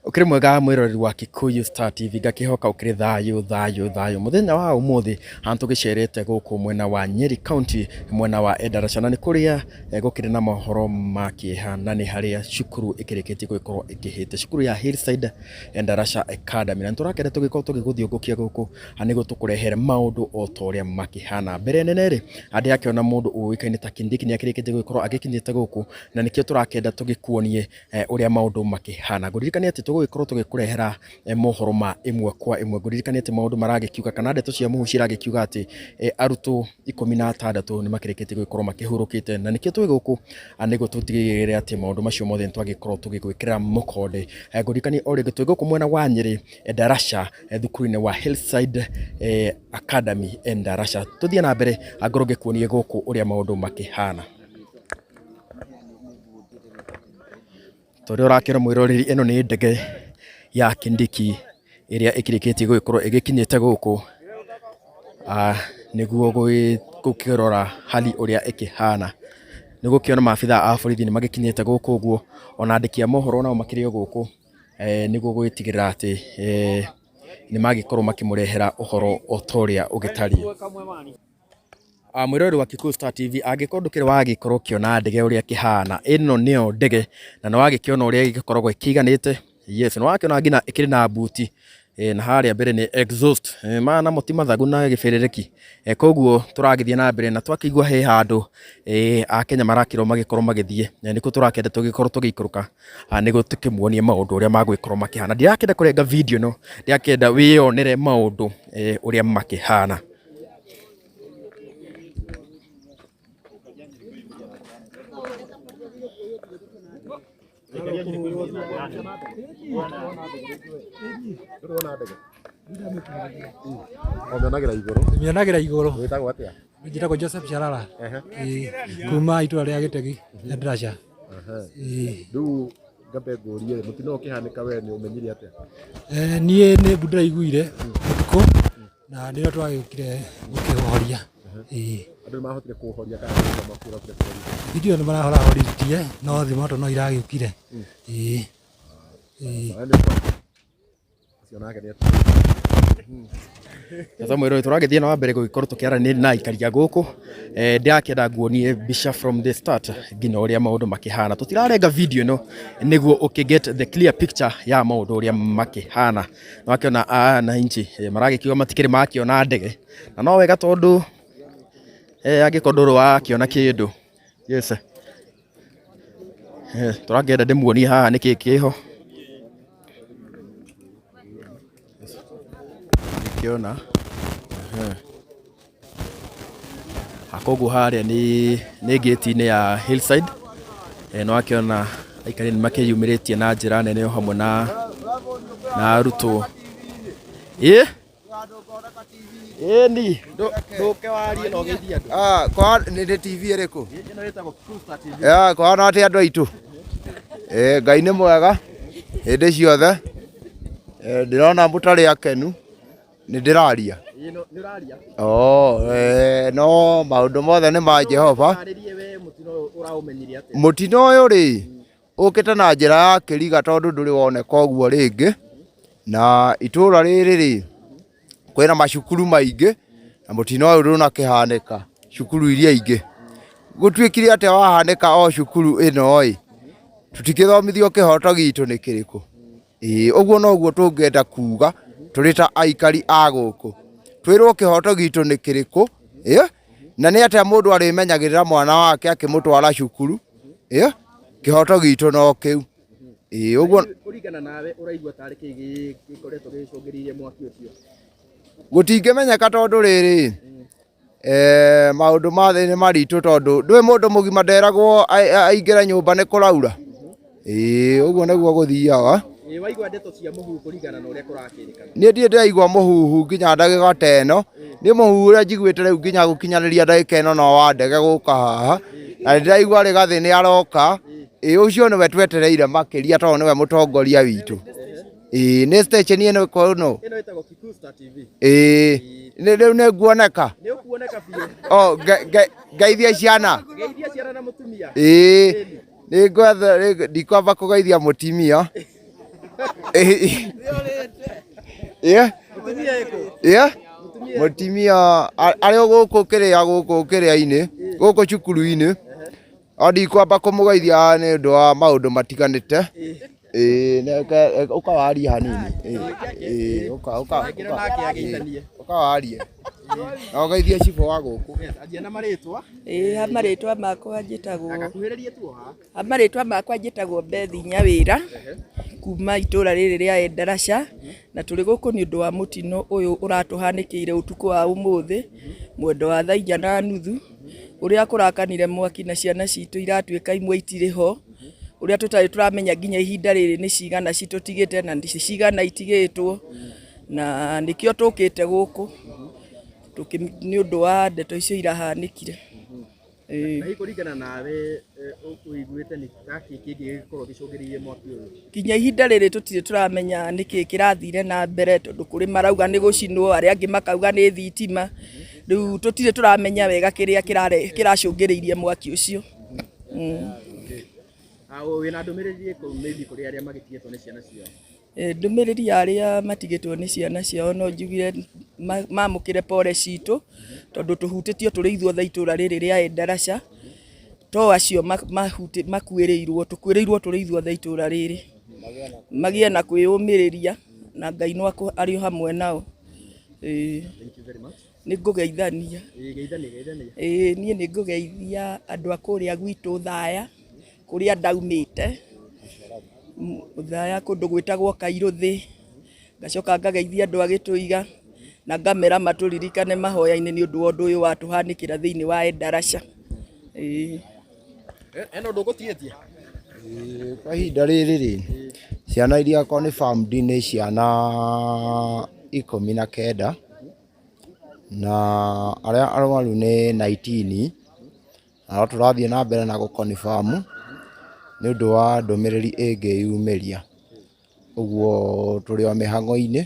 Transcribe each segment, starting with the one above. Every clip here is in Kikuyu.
Ũkĩrĩ mwega mwĩroreri wa Kikuyu Star TV, ngakĩhoka ũkĩrĩ thayũ thayũ thayũ. Mũthenya wa ũmũthĩ haha tũgĩcerete gũkũ mwena wa Nyeri County, mwena wa Endarasha, na nĩ kũrĩa gũkĩrĩ na mohoro ma kĩeha, na nĩ harĩa cukuru ĩkĩrĩkĩtie gũgĩkorwo ĩkĩhĩte, cukuru ya Hillside Endarasha Academy. Na nĩ tũrakena tũgĩkorwo tũgĩgũthiũngũkia gũkũ nĩguo tũkũrehere maũndũ o ta ũrĩa makĩhana. Mbere nene rĩ, ndĩrakĩona mũndũ ũĩkaine ta Kindiki nĩ akĩrĩkĩtie gũgĩkorwo agĩkinyĩte gũkũ, na nĩkĩo tũrakĩenda tũgĩkuonie ũrĩa maũndũ makĩhana. Ngũririkanie atĩ tũgũgĩkorwo tũgĩkũrehera mohoro ma ĩmwe kwa ĩmwe. Ngũririkanie atĩ maũndũ maragĩkiuga kana ndeto cia mũhuhu ciragĩkiuga atĩ arutwo 16 nĩ makĩrĩkĩtie gũgĩkorwo makĩhurũkĩte, na nĩkĩo twĩ gũkũ nĩguo tũtigĩrĩre atĩ maũndũ macio mothe nĩ twagĩkorwo tũgĩgwĩkĩrĩra mũkonde. Ngũririkanie o rĩngĩ twĩ gũkũ mwena wa Nyĩrĩ Endarasha thukuru-inĩ wa Hillside Academy Endarasha. Tũthiĩ na mbere ngorwo ngĩkuonia gũkũ ũrĩa maũndũ makĩhana. Ta ũrĩa ũrakĩona mwĩroreri ĩno nĩ ndege ya Kindiki ĩrĩa ĩkĩrĩkĩtie gũgĩkorwo ĩgĩkinyĩte gũkũ nĩguo gũkĩrora hali ũrĩa ĩkĩhana. Nĩ ũgũkĩona maabitha a borithi nĩ magĩkinyĩte gũkũ ũguo, ona andĩki a mohoro nao makĩrĩ o gũkũ nĩguo gũgĩtigĩrĩra atĩ nĩ magĩkorwo makĩmũrehera ũhoro o ta ũrĩa ũgĩtariĩ. Mwĩroreri wa Kikuyu Star TV, angĩkorwo ndũkĩrĩ wagĩkorwo ũkĩona ndege ũrĩa ĩkĩhana, ĩno nĩyo ndege na nĩ wagĩkĩona ũrĩa ĩgĩkoragwo ĩkĩiganĩte, yes, nĩ wakĩona nginya ĩkĩrĩ na mbuti na harĩa mbere nĩ exhaust, maya namo ti mathagu na gĩbĩrĩrĩki, koguo tũragĩthiĩ na mbere na twakĩigua he handũ Akenya marakĩrwo magĩkorwo magĩthiĩ, na nĩkuo tũrakĩenda tũgĩkorwo tũgĩikũrũka nĩguo tũkĩmuonie maũndũ ũrĩa magũgĩkorwo makĩhana. Ndirakĩenda kũrenga video ĩno, ndĩrakĩenda wĩyonere maũndũ ũrĩa makĩhana. Ũmĩonagĩra igũrũ. Mĩonagĩra igũrũ. Wĩtagwo atĩa? Njĩtagwo Joseph Sharara. Ĩĩ, Kuma itũra rĩa Gĩtegi, Endarasha. Ĩĩ. Rĩu ngambe ngũrie mũtino ũkĩhanĩka we nĩ ũmenyire atĩa? Niĩ nĩ mbu ndĩraiguire ũtukũ na nĩrĩo twagĩũkire gũkĩũhoria. Ĩĩ. Andũ nĩ mahotire kũũhoria kana nĩ makĩrokire kũhoria? Thitima nĩ marahorahoritie no thimoto no iragĩũkire. Ĩĩ. Ĩĩ. Ũcio nake nĩ Tata mwĩrore tũragĩthiĩ na mbere gũgĩkorwo tũkĩaranĩria na aikari a gũkũ. Ndĩrakĩenda nguonie mbica from the start nginya ũrĩa maũndũ makĩhana. Tũtirarenga video ĩno nĩguo ũkĩ get the clear picture ya maũndũ ũrĩa makĩhana. Nĩwakĩona ananchi maragĩkiuga matikĩrĩ makĩona ndege na no wega tondũ angĩkorwo ndũrĩ wakĩona kĩndũ. Yes. Tũrakĩenda ndĩmuonie haha nĩkĩ kĩho. Nĩkĩona. Koguo harĩa nĩ ngĩti-inĩ ya Hillside. Nĩwakĩona aikari nĩ makĩyumĩrĩtie na njĩra nene o hamwe na arutwo. Ĩ ĩni ndũke warie na ũgeithie andũ. Ah, kwa nĩ TV ĩrĩkũ? Ĩno ĩtagwo Kikuyu Star TV. Ya, kwana atĩ andũ aitũ. Eh, Ngai nĩ mwega hĩndĩ ciothe. Eh, ndĩrona mũtarĩ akenu nĩ ndĩraria. Ĩno nĩ ũraria. Oh, eh, no maũndũ mothe nĩ ma Jehova. Tarĩrie we mũtino ũyũ ũraũmenyire atĩa? Mũtino ũyũ rĩ, ũkĩte na njĩra ya kĩriga tondũ ndũrĩ woneka ũguo rĩngĩ. Na itũra rĩrĩ rĩ, kwĩna macukuru maingĩ na mũtino ũyũ ndũnakĩhanĩka cukuru iria ingĩ. Gũtuĩkire atĩa wahanĩka o cukuru ĩno ĩ, tũtikĩthomithio kĩhoto gitũ nĩ kĩrĩkũ? Ĩĩ ũguo noguo tũngĩenda kuga tũrĩ ta aikari a gũkũ. Twĩrwo kĩhoto gitũ nĩ kĩrĩkũ, ĩ, na nĩ atĩa mũndũ arĩmenyagĩrĩra mwana wake akĩmũtwara cukuru, ĩ, kĩhoto gitũ no kĩu. Ĩĩ ũguo. Kũringana nawe ũraigua tarĩ kĩĩ gĩkoretwo gĩcũngĩrĩirie mwaki ũcio? Gũtingĩmenyeka tondũ rĩrĩ, eh, maũndũ ma thĩ nĩ maritũ tondũ ndũĩ mũndũ mũgima nderagwo aingĩre nyũmba nĩ kũraura. Ĩĩ ũguo nĩguo gũthiaga. Ĩĩ waigua ndeto cia mũhuhu kũringana na ũrĩa kũrakĩrĩkana? Niĩ ndirĩ ndĩraigua mũhuhu nginya ndagĩka ta ĩno. Niĩ mũhuhu ũrĩa njiguĩte rĩu nginya gũkinyanĩria ndagĩka ĩno no wa ndege gũka haha. Na nĩ ndĩraigua Rĩgathĩ nĩ aroka. Ĩĩ ũcio nĩwe twetereire makĩria tondũ nĩwe mũtongoria witũ. Ĩĩ nĩ station ĩno ĩno. Ĩno ĩtagwo Kikuyu Star TV. Ĩĩ rĩu nĩ nguoneka. Nĩ ũkuoneka biũ. O ngeithie ciana. Geithia ciana na mũtumia. Ĩĩ nĩ ngwetha ndikwamba kũgeithia mũtumia. Yeah. Yeah. Mũtumia arĩ o gũkũ kĩrĩa gũkũ kĩrĩa-inĩ gũkũ cukuru-inĩ o ndikwamba kũmũgeithia nĩ ũndũ wa maũndũ matiganĩte. Ĩĩ ũka warie hanini. Ĩĩ ũka ũka ũka warie na ũgeithie cibũ wa gũkũ. Anjia na marĩtwa. Ĩĩ ha marĩtwa makwa njĩtagwo Gakuhĩrĩrie tu haha. Ha marĩtwa makwa njĩtagwo Bethi Nyawĩra kuma itũra rĩrĩ rĩa Endarasha, na tũrĩ gũkũ nĩ ũndũ wa mũtino ũyũ ũratũhanĩkĩire ũtukũ wa ũmũthĩ mwendo wa thaa 4:30, ũrĩa kũrakanire mwaki na ciana citũ iratuĩka imwe itirĩ ho, ũrĩa tũtarĩ tũramenya nginya ihinda rĩrĩ nĩ cigana citũtigĩte na nĩ cigana itigĩtwo, na nĩkĩo tũkĩte gũkũ nĩ ũndũ wa ndeto icio irahanĩkire. Ĩĩ. Na hihi kũringana nawe ũiguĩte nĩ gakĩ kĩngĩgĩkorwo gĩcũngĩrĩirie mwaki ũyũ? Nginya ihinda rĩrĩ tũtirĩ tũramenya nĩkĩ kĩrathire na mbere, tondũ kũrĩ marauga nĩ gũcinwo, arĩa angĩ makauga nĩ thitima, rĩu tũtirĩ tũramenya wega kĩrĩa kĩracũngĩrĩirie mwaki ũcio. Wĩna ndũmĩrĩri ĩrĩkũ maybe kũrĩ arĩa magĩtigĩtwo nĩ ciana ciao? Ndũmĩrĩri ya arĩa matigĩtwo nĩ ciana ciao no njugire mamũkĩre pore citũ, tondũ tũhutĩtio tũrĩ ithuothe itũra rĩrĩ rĩa Endarasha, to acio makuĩrĩirwo, tũkuĩrĩirwo tũrĩ ithuothe itũra rĩrĩ, magĩe na kwĩyũmĩrĩria na Ngai no arĩ o hamwe nao. Ĩĩ. Nĩ ngũgeithania. Ĩĩ niĩ nĩ ngũgeithia andũ a kũrĩa gwitũ Thaya, kũrĩa ndaumĩte, Thaya kũndũ gwĩtagwo Kairũthĩ, ngacoka ngageithia andũ a Gĩtũiga, na ngamera matũririkane mahoya-inĩ nĩ ũndũ wa ũndũ ũyũ watũhanĩkĩra thĩinĩ wa Endarasha. Ĩĩ. Ena ũndũ ũgũtigĩtie? Kwa ihinda rĩrĩ rĩ, ciana iria confirmed nĩ ciana 19 na arĩa arwaru nĩ 19, na no tũrathiĩ na mbere na gũ confirm nĩ ũndũ wa ndũmĩrĩri ĩngĩyumĩria. Ũguo tũrĩ o mĩhang'o-inĩ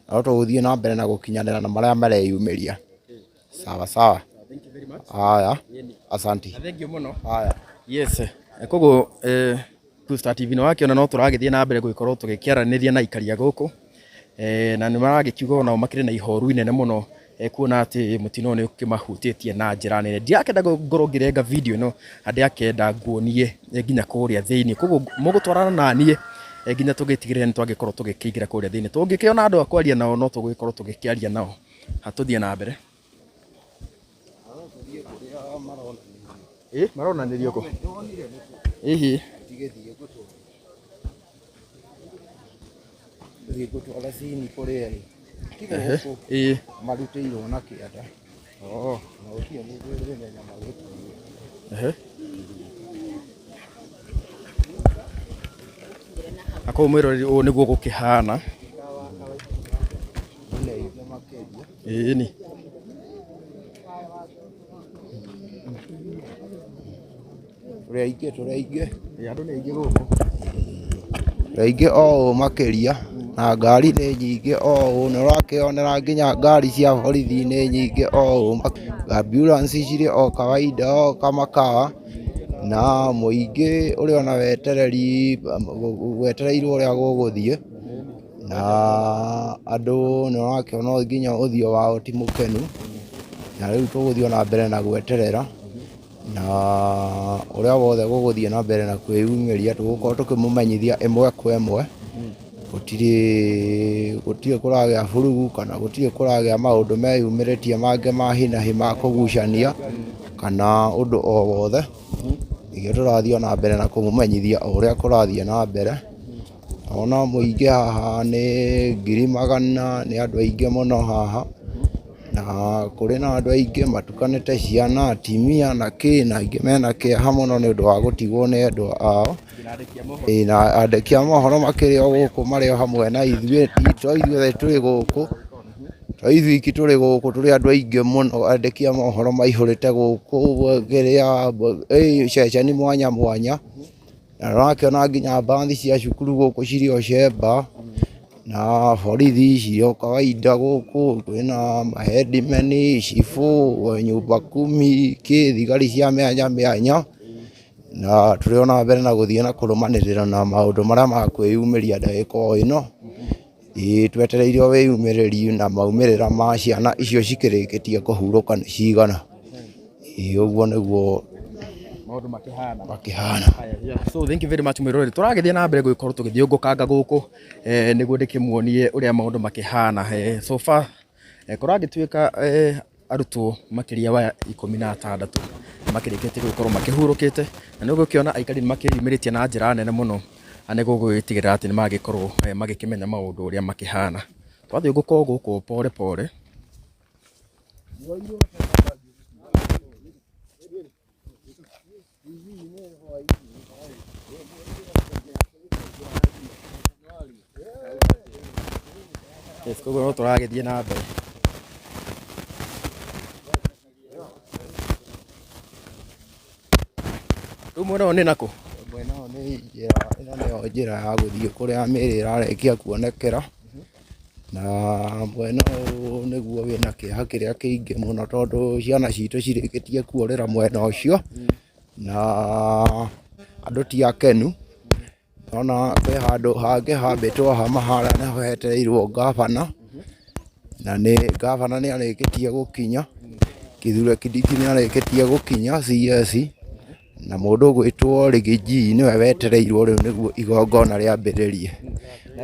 na no tũgũthiĩ na mbere na gũkinyanĩra na marĩa mareyumĩria. Sawa sawa. Haya, asanti. Thank you mũno. Haya. Yes. Koguo Star TV nĩ wakĩona no tũragĩthiĩ na mbere gũgĩkorwo tũgĩkĩaranĩria na aikari a gũkũ, na nĩ maragĩkiuga onao makĩrĩ na ihoru inene mũno, kuona atĩ mũtino ũyũ nĩ ũkĩmahutĩtie na njĩra nene. Ndirakĩenda ngorwo ngĩrenga video ĩno, na ndĩrakĩenda nguonie nginya kũrĩa thĩinĩ. Koguo mũgũtwarana na niĩ nginya tũgĩtigĩrĩre nĩ twagĩkorwo tũgĩkĩingĩra kũrĩa thĩinĩ. Tũngĩkĩona andũ a kwaria nao no tũgũgĩkorwo tũgĩkĩaria nao. Tũthiĩ na mbere. Maronanĩrio kũ? Hihi. Thiĩ ngũtwara cini kũrĩa ĩ. Tiga gũkũ Ĩĩ. marutĩirwo na kĩanda. Oh. Na gũtirĩ mũndũ ũrĩmenya magĩkuo. Ehe. Na kũu mwĩroreri ũũ nĩguo gũkĩhana. Nĩ aingĩ makĩria. Ĩĩ ni. Tũrĩ aingĩ, tũrĩ aingĩ. Andũ nĩ aingĩ gũkũ. Tũrĩ aingĩ o ũũ makĩria na ngari nĩ nyingĩ o ũũ, nĩ ũrakĩonera nginya ngari cia borithi nĩ nyingĩ o ũũ, ambulance cirĩ o kawaida o kama kawa, na mũingĩ ũrĩ ona wetereri wetereirwo ũrĩa gũgũthiĩ, na andũ nĩ ũrakĩona nginya ũthiũ wao ti mũkenu, na rĩu tũgũthiĩ na mbere na gweterera, na ũrĩa wothe gũgũthiĩ na mbere na kwĩyumĩria tũgũkorwo tũkĩmũmenyithia ĩmwe kwa ĩmwe, gũtirĩ kũragĩa burugu kana gũtirĩ kũragĩa maũndũ meyumĩrĩtie mangĩ ma hi na hi ma kũgucania kana ũndũ o wothe, nĩkĩo tũrathiĩ na mbere na kũmũmenyithia o ũrĩa kũrathiĩ na mbere. Ona mũingĩ haha nĩ ngiri magana, nĩ andũ aingĩ mũno haha, na kũrĩ na andũ aingĩ matukanĩte ciana, atumia na kĩ, na aingĩ mena kĩeha mũno nĩ ũndũ wa gũtigwo nĩ endwa ao. Ĩĩ na andĩki a mohoro makĩrĩ o gũkũ marĩ o hamwe na ithuĩ, to ithuothe tũrĩ gũkũ, to ithuĩ iki tũrĩ gũkũ, tũrĩ andũ aingĩ mũno, andĩki a mohoro maihũrĩte gũkũ kĩrĩa ceceni mwanya mwanya, na nĩũrakĩona nginya mbathi cia cukuru gũkũ cirĩ o cemba, na borithi cirĩ o kawaida gũkũ, kwĩna mahendimeni, cibũ, nyumba kumi, kĩ, thigari cia mĩanya mĩanya, Na tũrĩ o na mbere na gũthiĩ na kũrũmanĩrĩra na maũndũ marĩa makwĩyumĩria ndagĩka o ĩno. Ĩĩ twetereire o wĩyumĩrĩri na maumĩrĩra ma ciana icio cikĩrĩkĩtie kũhurũka nĩ cigana. Ĩĩ ũguo nĩguo Maũndũ makĩhana. Makĩhana. So thank you very much mwĩroreri. Tũragĩthiĩ na mbere gũgĩkorwo tũgĩthiũngũkanga gũkũ nĩguo ndĩkĩmuonie ũrĩa maũndũ makĩhana. So far kũragĩtuĩka arutwo makĩria wa 16 makĩrĩkĩtie gũgĩkorwo makĩhurũkĩte, na nĩ ũgũkĩona aikari nĩ makĩyumĩrĩtie na njĩra nene mũno nĩguo gũgĩtigĩrĩra atĩ nĩ magĩkorwo magĩkĩmenya maũndũ ũrĩa makĩhana. Twathiũngũka o gũkũ pore pore. Yes, koguo no tũragĩthiĩ na mbere. Rĩu mwena ũyũ nĩ nakũ? Mwena ũyũ nĩ njĩra, ĩno nĩyo njĩra ya gũthiĩ kũrĩa mĩĩrĩ ĩrarĩkia kuonekera, na mwena ũyũ nĩguo wĩna kĩeha kĩrĩa kĩingĩ mũno tondũ ciana citũ cirĩkĩtie kuorĩra mwena ũcio, na andũ ti akenu. Ona kwĩ handũ hangĩ hambĩtwo hama harĩa nĩho hetereirwo ngabana, na nĩ ngabana nĩ arĩkĩtie gũkinya, Kithure Kindiki nĩ arĩkĩtie gũkinya CS, na mũndũ ũgwĩtwo Riggy G nĩwe wetereirwo rĩu nĩguo igongona rĩambĩrĩrie.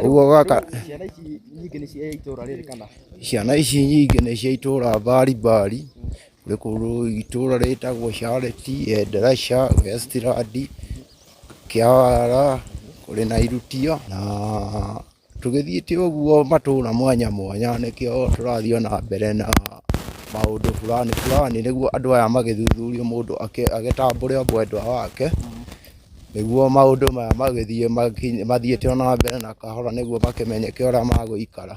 Ũguo gaka. Ciana ici nyingĩ nĩ cia itũra rĩrĩ kana? Ciana ici nyingĩ nĩ cia itũra mbalimbali, kũrĩ kũndũ itũra rĩtagwo Charity, Endarasha, Westland, Kĩawara, kũrĩ na Irutio na tũgĩthiĩte ũguo matũra mwanya mwanya nĩkĩo tũrathiĩ o na mbere na maũndũ fulani fulani nĩguo andũ aya magĩthuthurio mũndũ agĩtambũre mwendwa wake, nĩguo maũndũ maya magĩthiĩ mathiĩte o na mbere na kahora nĩguo makĩmenyeke ũrĩa magũikara.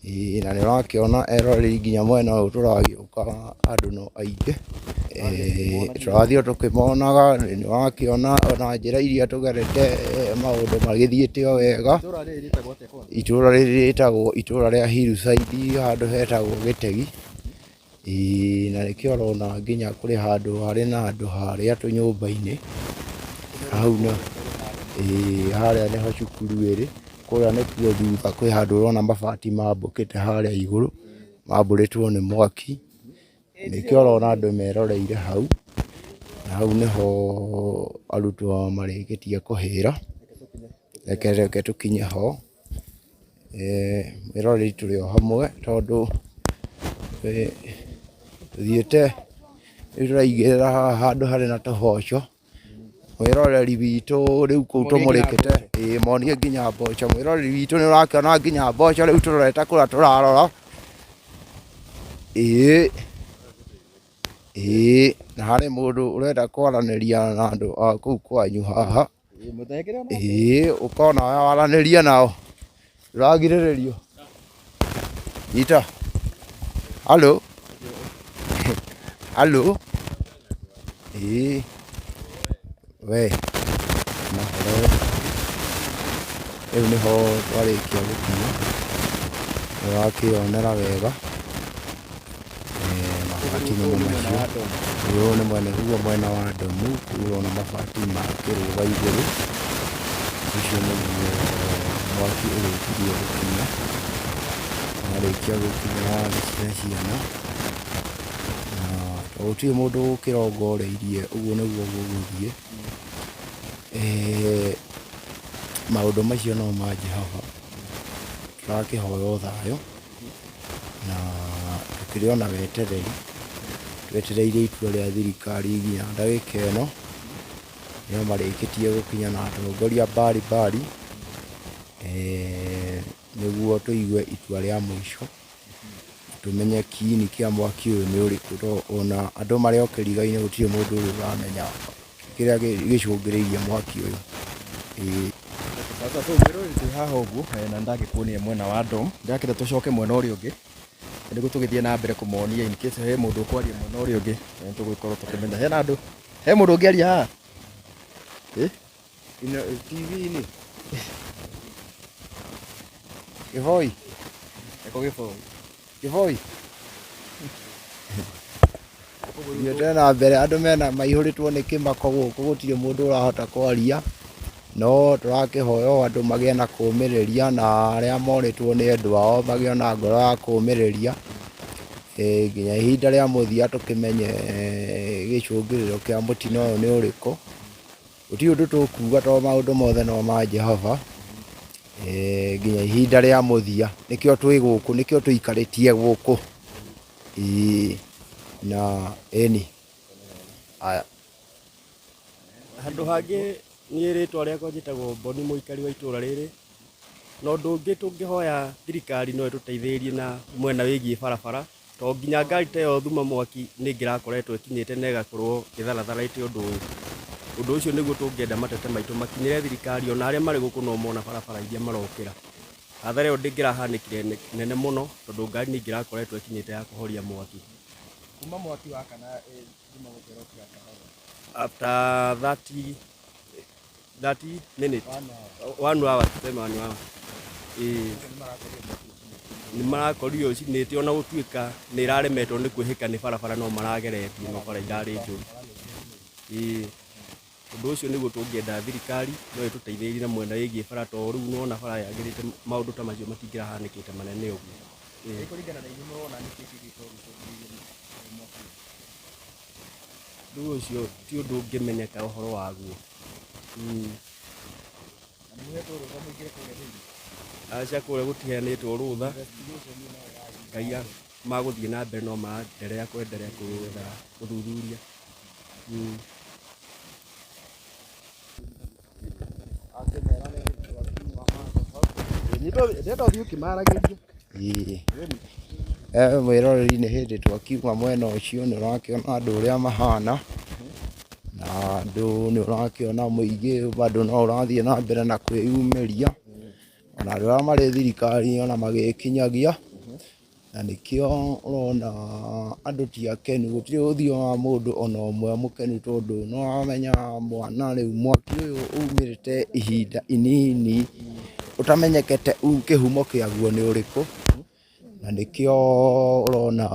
Ĩĩ na nĩ ũrakĩona eroreri nginya mwena ũyũ tũragĩũka andũ no aingĩ, tũrathiĩ o tũkĩmonaga, nĩ ũrakĩona ona njĩra iria tũgerete maũndũ magĩthiĩte o wega. Itũra rĩrĩ rĩtagwo itũra rĩa Hillside handũ hetagwo Gĩtegi. Ĩĩ na nĩkĩo ũrona nginya kũrĩ handũ harĩ na andũ harĩa tũnyũmba-inĩ, hau nĩ, ĩĩ harĩa nĩho cukuru ĩrĩ, kũrĩa nĩkuo thutha kwĩ handũ ũrona mabati mambũkĩte harĩa igũrũ, mambũrĩtwo nĩ mwaki, nĩkĩo ũrona andũ meroreire hau, na hau nĩho arutwo marĩkĩtie kũhĩra, reke tũkinye ho. Mwĩroreri tũrĩ o hamwe tondũ tũthiĩte rĩu tũraigĩrĩra haha handũ harĩ na tũboco, mwĩroreri witũ rĩu kũu tũmũrĩkĩte, ĩĩ monie nginya mboco, mwĩroreri witũ nĩ ũrakĩona nginya mboco rĩu tũrorete kũrĩa tũrarora, ĩĩ, ĩĩ na harĩ mũndũ ũrenda kwaranĩria na andũ a kũu kwanyu haha. Ĩĩ ũkona waranĩria nao ndũragirĩrĩrio. Nyita. Halo. Halo. Ĩĩ. We. Mohoro. Rĩu nĩho twarĩkia gũkinya. Nĩũrakĩonera wega. Mabati nĩmo macio, ũyũ nĩ mwena nĩguo mwena wa ndomu, kũu ũrona mabati makĩrũga igũrũ, ũcio nĩguo mwaki ũrĩkirie gũkinya, warĩkia gũkinya wagĩcina ciana, na tondũ gũtirĩ mũndũ ũkĩrongoreirie ũguo nĩguo gũgũthiĩ, maũndũ macio no ma Jehova, tũrakĩhoya o thayũ. Na tũkĩrĩ ona wetereri, twetereire itua rĩa thirikari nginya ndagĩka ĩno, nĩo marĩkĩtie gũkinya na atongoria mbalimbali, nĩguo tũigue itua rĩa mũico, tũmenye kiini kĩa mwaki ũyũ nĩ ũrĩkũ, tondũ ona andũ marĩ o kĩriga-inĩ gũtirĩ mũndũ ũrĩ ũramenya kĩrĩa gĩcũngĩrĩirie mwaki ũyũ, ĩĩ. Sasa so mwĩroreri twĩ haha ũguo na nĩndagĩkuonia mwena wa dorm, ndĩrakĩenda tũcoke mwena ũrĩa ũngĩ nĩguo tũgĩthiĩ na mbere kũmonia in case he mũndũ ũkwaria mwena ũrĩa ũngĩ nĩtũgũgĩkorwo tũkĩmenya. Hena andũ, he mũndũ ũngĩaria haha? Ĩ? Ino TV-inĩ Gĩboi Eko gĩboi. Gĩboi. Thiĩte na mbere andũ mena maihũrĩtwo nĩ kĩmako gũkũ gũtirĩ mũndũ ũrahota kwaria no tũrakĩhoya o andũ magĩe na kũmĩrĩria na arĩa morĩtwo nĩ endwa ao magĩe na ngoro ya kũmĩrĩria nginya ihinda rĩa mũthia tũkĩmenye gĩcũngĩrĩro kĩa mũtino ũyũ nĩ ũrĩkũ. Gũtirĩ ũndũ tũkuga tondũ maũndũ mothe no ma Jehova nginya ihinda rĩa mũthia. Nĩkĩo twĩ gũkũ, nĩkĩo tũikarĩtie gũkũ. Ĩĩ na ĩni. Aya. Handũ hangĩ niĩ rĩtwa rĩakwa njĩtagwo Boni mũikari wa itũra rĩrĩ, na ũndũ ũngĩ tũngĩhoya thirikari no ĩtũteithĩrĩrie na mwena wĩgiĩ barabara, tondũ nginya ngari ta ĩyo thuma mwaki nĩ ĩngĩrakoretwo ĩkinyĩte na ĩgakorwo ĩtharatharĩte ũndũ ũyũ. Ũndũ ũcio nĩguo tũngĩenda mateta maitũ makinyĩre thirikari ona arĩa marĩ gũkũ no mona barabara iria marokĩra. Hathara ĩyo ndĩngĩrahanĩkire nene mũno tondũ ngari nĩ ĩngĩrakoretwo ĩkinyĩte ya kũhoria mwaki. Kuma mwaki wakana thuma gũkerwo ũkĩakana. After 30 minutes, 1 hour, tuseme 1 hour. Ĩĩ nĩ marakorirwo ũcinĩte ona gũtuĩka nĩ ĩraremetwo nĩ kwĩhĩka nĩ barabara no marageretie no bara irarĩ njũru. Ĩĩ ũndũ ũcio nĩguo tũngĩenda thirikari no ĩtũteithĩrĩrie na mwena wĩgiĩ bara tondũ rĩu nĩwona bara yagĩrĩte maũndũ ta macio matingĩrahanĩkĩte manene ũguo. Ĩĩ. Kũringana na inyuĩ mũrona nĩkĩ kĩngĩkorwo gĩcũngĩrĩirie mwaki ũyũ? Rĩu ũcio ti ũndũ ũngĩmenyeka ũhoro waguo. Na nĩ mũhetwo rũtha mũingĩre kũrĩa thĩinĩ? Aca kũrĩa gũtiheanĩtwo rũtha. Ngai magũthiĩ na mbere no maraendelea kwendelea gwetha ũthuthuria. Ndĩrenda ũthiĩ ũkĩmaragĩria. Ĩĩ. Mwĩroreri nĩ hĩndĩ twakiuma mwena ũcio nĩ ũrakĩona andũ ũrĩa mahana na andũ nĩ ũrakĩona mũingĩ bado no ũrathiĩ na mbere na kwĩyumĩria ona andũ arĩa marĩ thirikari ona magĩkinyagia na nĩkĩo ũrona andũ ti akenu, gũtirĩ ũthiũ wa mũndũ ona ũmwe mũkenu tondũ nĩ ũramenya mwana rĩu mwaki ũyũ umĩrĩte ihinda inini ũtamenyekete kĩhumo kĩaguo nĩ ũrĩkũ, na nĩkĩo ũrona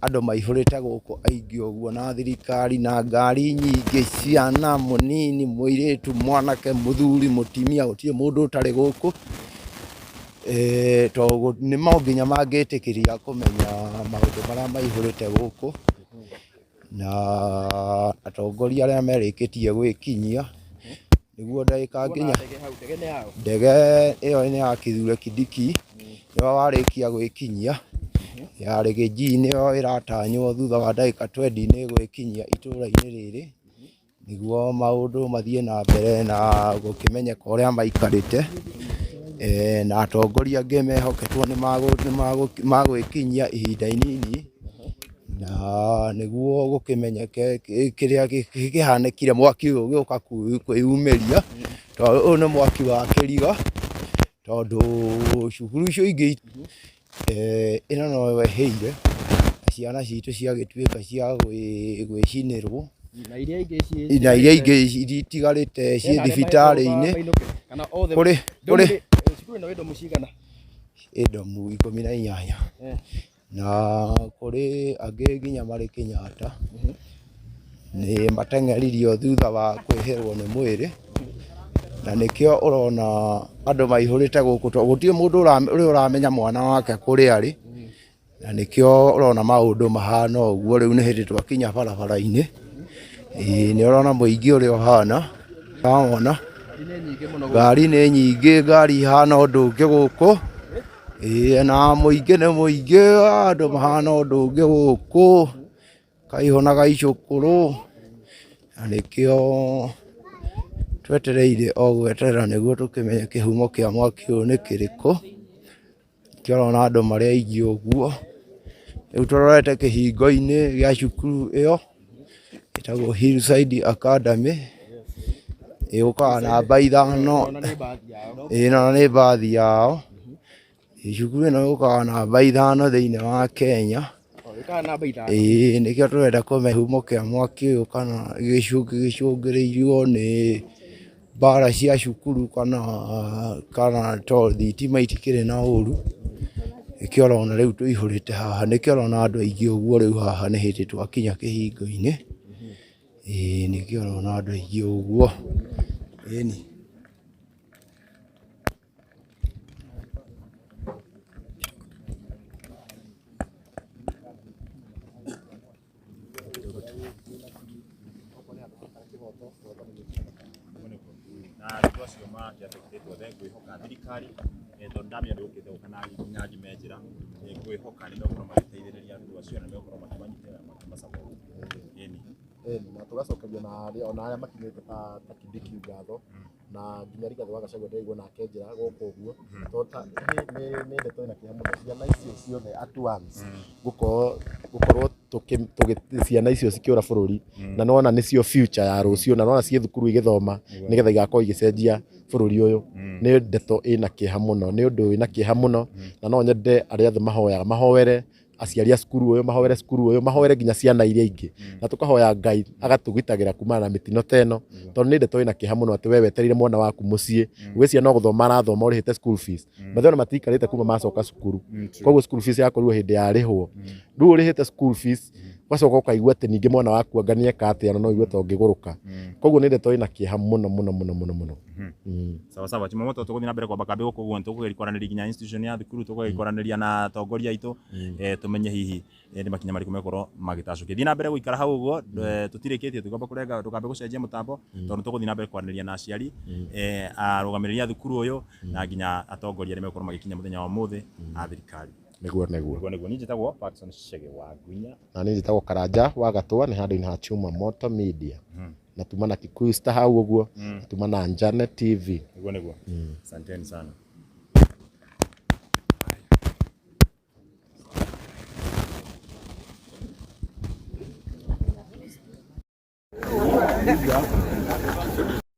andũ maihũrĩte gũkũ aingĩ ũguo na thirikari na ngari nyingĩ, ciana, mũnini, mũirĩtu, mwanake, mũthuri, mũtumia, gũtirĩ mũndũ ũtarĩ gũkũ. Tondũ nĩ no nginya mangĩtĩkĩria kũmenya maũndũ marĩa maihũrĩte gũkũ, na atongoria arĩa merĩkĩtie gwĩkinyia, nĩguo ndagĩka nginya ndege ĩyo nĩ ya Kithure Kindiki, nĩwe warĩkia gwĩkinyia, ya Riggy G nĩyo ĩratanywo thutha wa ndagĩka twendi nĩ ĩgwĩkinyia itũra-inĩ rĩrĩ. Nĩguo maũndũ mathiĩ na mbere na gũkĩmenyeka ũrĩa maikarĩte, na atongoria angĩ mehoketwo nĩ magwĩkinyia ihinda inini, na nĩguo gũkĩmenyeke kĩrĩa kĩhanĩkire mwaki ũyũ ũgĩũka kwĩyumĩria, tondũ ũyũ nĩ mwaki wa kĩriga, tondũ cukuru icio ingĩ ĩno noyo ĩhĩire, na ciana citũ ciagĩtuĩka cia gwĩcinĩrwo, Na iria ingĩ ciĩ na iria ingĩ itigarĩte ciĩ thibitarĩ-inĩ, kana othe kũrĩ kũrĩ cukuru ĩno ĩ ndomu cigana? Ĩ ndomu 18 na kũrĩ angĩ nginya marĩ Kenyatta, nĩ mateng'eririo thutha wa kwĩhĩrwo nĩ mwĩrĩ, na nĩkĩo ũrona andũ maihũrĩte gũkũ tondũ gũtirĩ mũndũ ũrĩ ũramenya mwana wake kũrĩa arĩ, na nĩkĩo ũrona maũndũ mahana ũguo. Rĩu nĩ hĩndĩ twakinya barabara-inĩ, ĩĩ nĩ ũrona mũingĩ ũrĩa ũhana, ũrawona, ngari nĩ nyingĩ, ngari ihana ũndũ ũngĩ gũkũ. Ĩĩ na mũingĩ nĩ mũingĩ, andũ mahana ũndũ ũngĩ gũkũ, kaihũ na gaicũkũrũ, na nĩkĩo twetereire o gweterera nĩguo tũkĩmenye kĩhumo kĩa mwaki ũyũ nĩ kĩrĩkũ, nĩkĩo ũrona andũ marĩ aingĩ ũguo. Rĩu tũrorete kĩhingo-inĩ gĩa cukuru ĩyo, ĩtagwo Hillside Academy, yũkaga namba 5, ĩno nĩ mbathi yao. Cukuru ĩno yũkaga namba 5 thĩinĩ wa Kenya. Ĩĩ nĩkĩo tũrenda kũmenya kĩhumo kĩa mwaki ũyũ kana gĩcũngĩrĩirio nĩ mbara cia cukuru kana tondũ thitima itikĩrĩ na ũru. Nĩkĩo ũrona rĩu tũihũrĩte haha, nĩkĩo ũrona andũ aingĩ ũguo rĩu haha nĩ hĩndĩ twakinya kĩhingo-inĩ. Ĩĩ nĩkĩo ũrona andũ aingĩ ũguo, ĩni. Na andũ acio makĩaffectĩtwo othe ngwĩhoka thirikari tondũ ndamenya ndĩgũkĩte gũka na nginya ngime njĩra, ngwĩhoka nĩ megũkorwo magĩteithĩrĩria andũ acio na nĩ megũkorwo makĩmanyitĩrĩra na makĩmasupport. Ĩni. Ĩni, na tũgacokeria na arĩa ona arĩa makinyĩte ta Kindiki ngatho na nginya Rigathĩ wa Gachagua ndĩraigua nake njĩra gũkũ ũguo tondũ ta nĩ ndeto ĩna kĩeha mũno ciana icio ciothe at once gũkorwo ciana icio cikĩũra bũrũri na nĩwona nĩcio future ya rũciũ na nĩwona ciĩ thukuru igĩthoma nĩgetha igakorwo igĩcenjia bũrũri ũyũ. Nĩ ndeto ĩna kĩeha mũno, nĩ ũndũ wĩna kĩeha mũno na no nyende arĩa othe mahoyaga mahoere aciari a cukuru ũyũ, mahoere cukuru ũyũ, mahoere nginya ciana iria ingĩ na tũkahoya Ngai agatũgitagĩra kumana na mĩtino ta ĩno tondũ nĩ ndeto ĩna kĩeha mũno atĩ we wetereire mwana waku mũciĩ ũgĩciria no gũthoma arathoma ũrĩhĩte school fees mathe ona matiikarĩte kuma macoka cukuru koguo school fees yakorirwo hĩndĩ yarĩhwo rĩu ũrĩhĩte school fees ũgacoka ũkaigua atĩ ningĩ mwana waku anga nĩeka atĩa na no ũigue ta ũngĩgũrũka koguo nĩ ndeto ĩna kĩeha mũno mũno mũno mũno mũno. Sawa sawa, Jumamoto tũgũthiĩ na mbere kwamba kambĩ gũkũ ũguo nĩtũkũgeria kwaranĩria nginya institution ya thukuru, tũkũgeria kwaranĩria na atongoria aitũ tũmenye hihi nĩ makinya marĩkũ megũkorwo magĩtacũkia. Thiĩ na mbere gũikara hau ũguo, tũtirĩkĩtie tũkwamba kũrenga ndũkambe gũcenjia mũtambo tondũ nĩtũgũthiĩ na mbere kwaranĩria na aciari, arũgamĩrĩri a thukuru ũyũ na nginya atongoria arĩa megũkorwo magĩkinya mũthenya wa ũmũthĩ a thirikari. Nĩguo nĩguo. Nĩguo nĩguo. Niĩ njĩtagwo Parkson Chege wa Ngwinya. Na niĩ njĩtagwo Karanja wa Gatũa, nĩ handũ-inĩ ha Chuma Moto Media. Na tuma na Kikuyu Star hau ũguo, na tuma na Njane TV. Nĩguo nĩguo. Asanteni sana.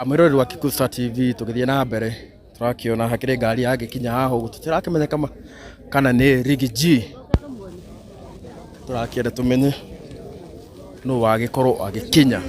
Mwĩroreri wa Kikuyu Star TV tũgĩthiĩ na mbere tũrakĩona hakĩrĩ ngari yagĩkinya haha ũguo tũtirakĩmenya kana nĩ Riggy G tũrakĩenda tũmenye nũ wagĩkorwo agĩkinya.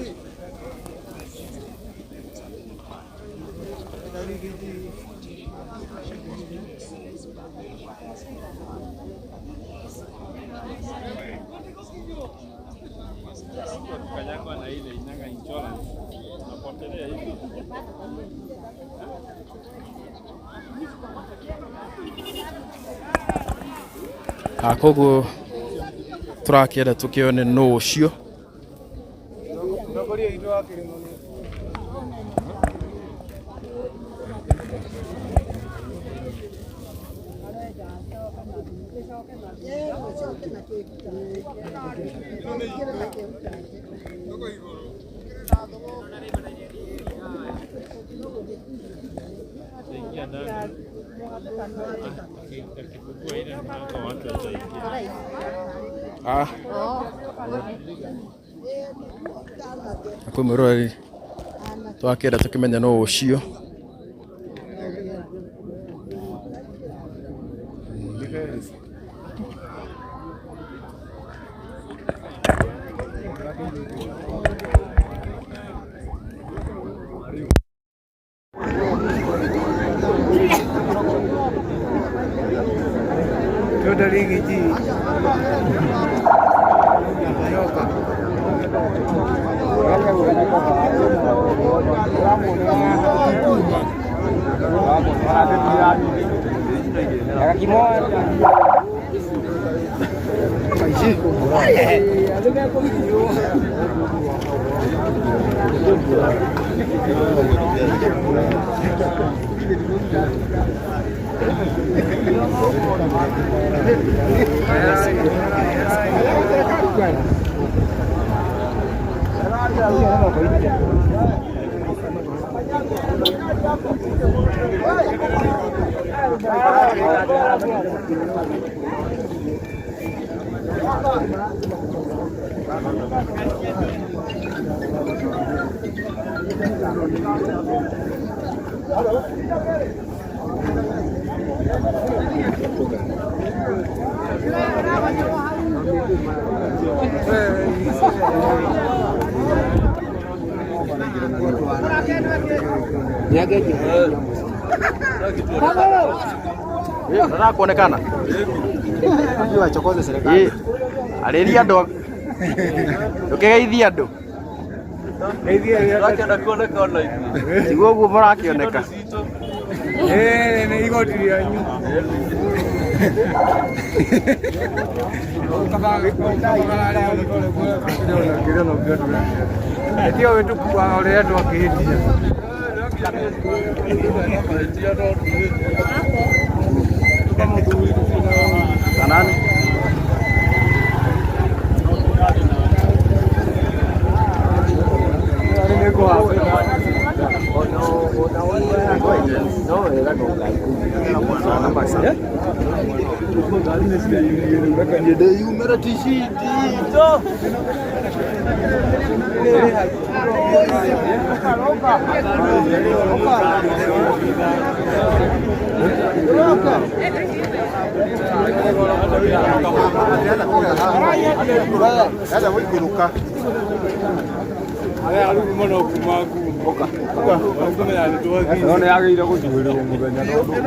Koguo tũrakĩenda tũkĩone nũ ũcio. Kwĩ mwĩroreri twakĩenda tũkĩmenye nũ ũcio. Nataka kuonekana. Wachokoze serikali. Arĩria andũ. Ndũkĩgeithie andũ. Tiguo ũguo mũrakĩoneka. Nĩ igoti rĩanyu. Tio wĩtukuaga ũrĩa andũ akĩhĩtia. Kanani. No nĩ agĩrĩire gũcuĩrĩrwo mũthenya tondũ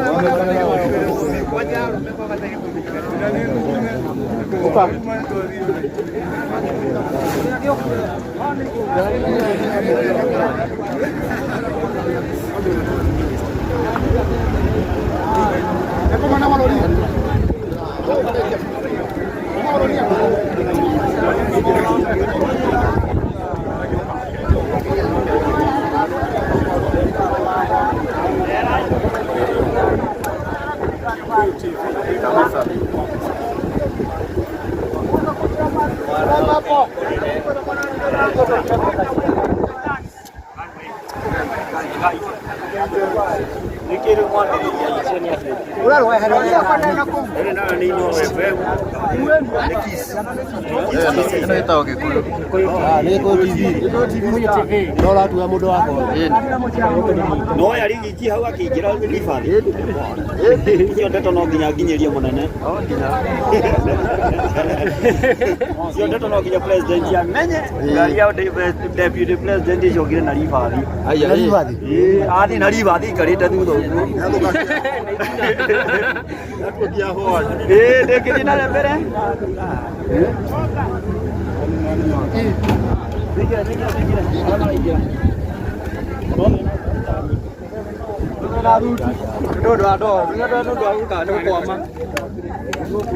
Ĩno ĩtagwo Gĩkũyũ. No ũratua mũndũ wa No ya rigi hau akĩingĩra ribathi. Icio ndeto no nginya nginyĩrie mũnene. Icio ndeto no nginya president amenye. Ngari ya deputy president ĩcokire na ribathi. Aya, ĩ. Ĩĩ, athiĩ na ribathi ikarĩte thutha ũguo. Ĩĩ, ndĩngĩthiĩ na mbere.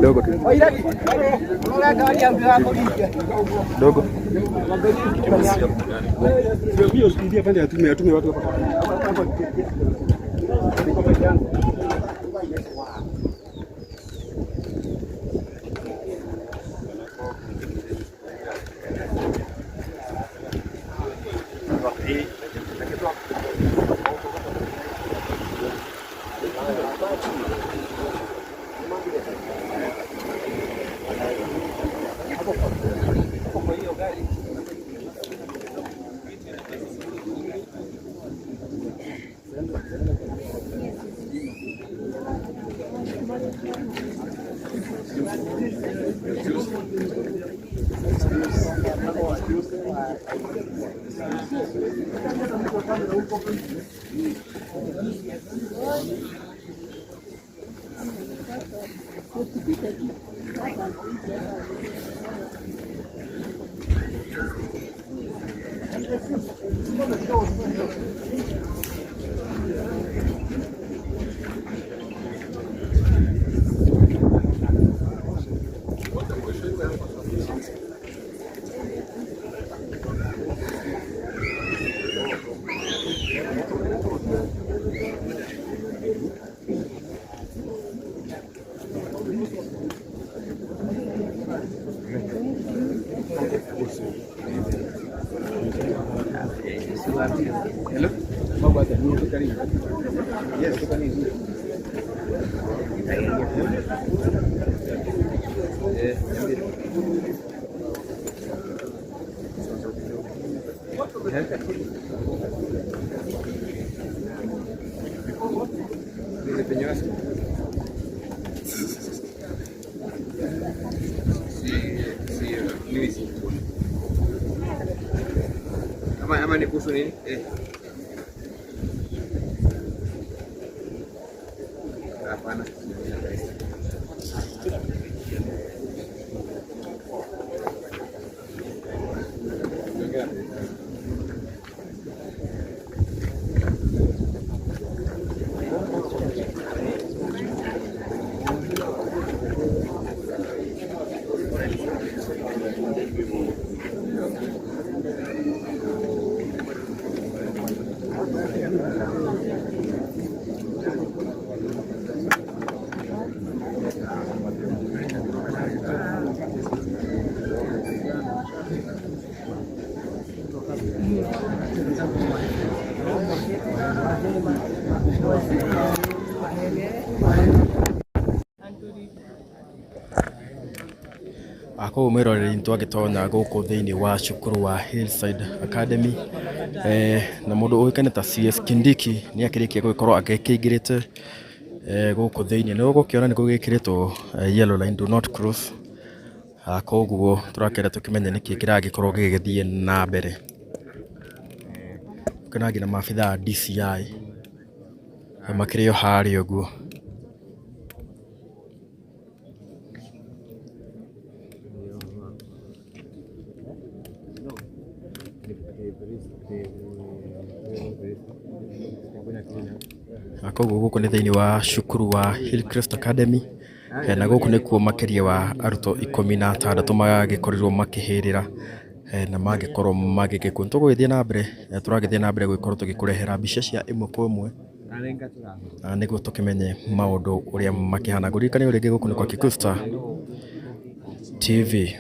Dogo tu. Dogo. Ama ni kuhusu nini? Hapana. Koguo mwĩroreri nĩ twagĩtonya gũkũ thĩinĩ wa cukuru wa Hillside Academy, na mũndũ ũĩkaine ta CS Kindiki nĩ akĩrĩkia gũgĩkorwo agĩkĩingĩrĩte gũkũ thĩinĩ. Nĩ ũgũkĩona nĩ gũgĩkĩrĩtwo yellow line do not cross, koguo tũrakĩenda tũkĩmenye nĩkĩ kĩragĩkorwo gĩgĩthiĩ na mbere. Kwĩna nginya maabitha a DCI makĩrĩ o harĩa ũguo. Na koguo gũkũ nĩ thĩinĩ wa cukuru wa Hillcrest Academy, na gũkũ nĩkuo makĩria wa arutwo 16 magĩkorirwo makĩhĩrĩra na magĩkorwo magĩgĩkua. Nĩ tũgũgĩthiĩ na mbere, tũragĩthiĩ na mbere gũgĩkorwo tũgĩkũrehera mbica cia ĩmwe kwa ĩmwe nĩguo tũkĩmenye maũndũ ũrĩa makĩhana. Ngũririkanie o rĩngĩ gũkũ nĩ kwa Kikuyu Star TV.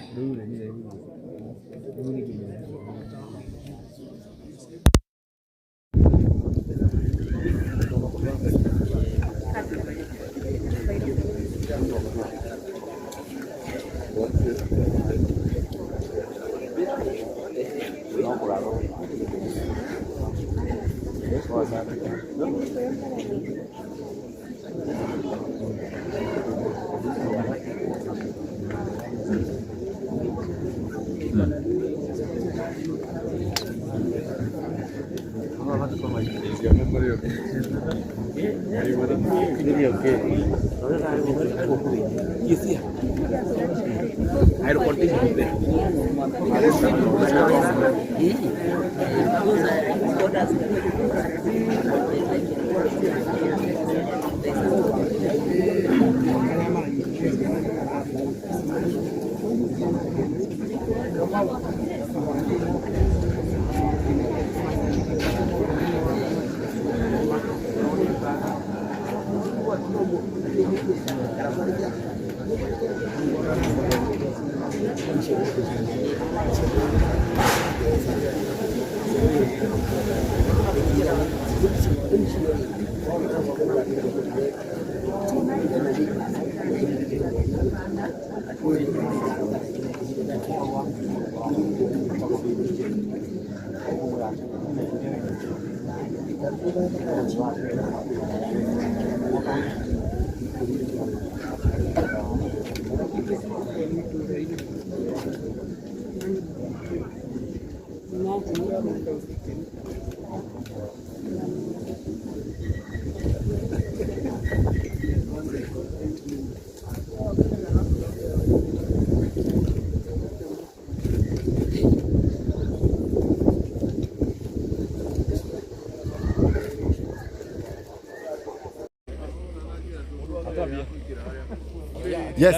Yes,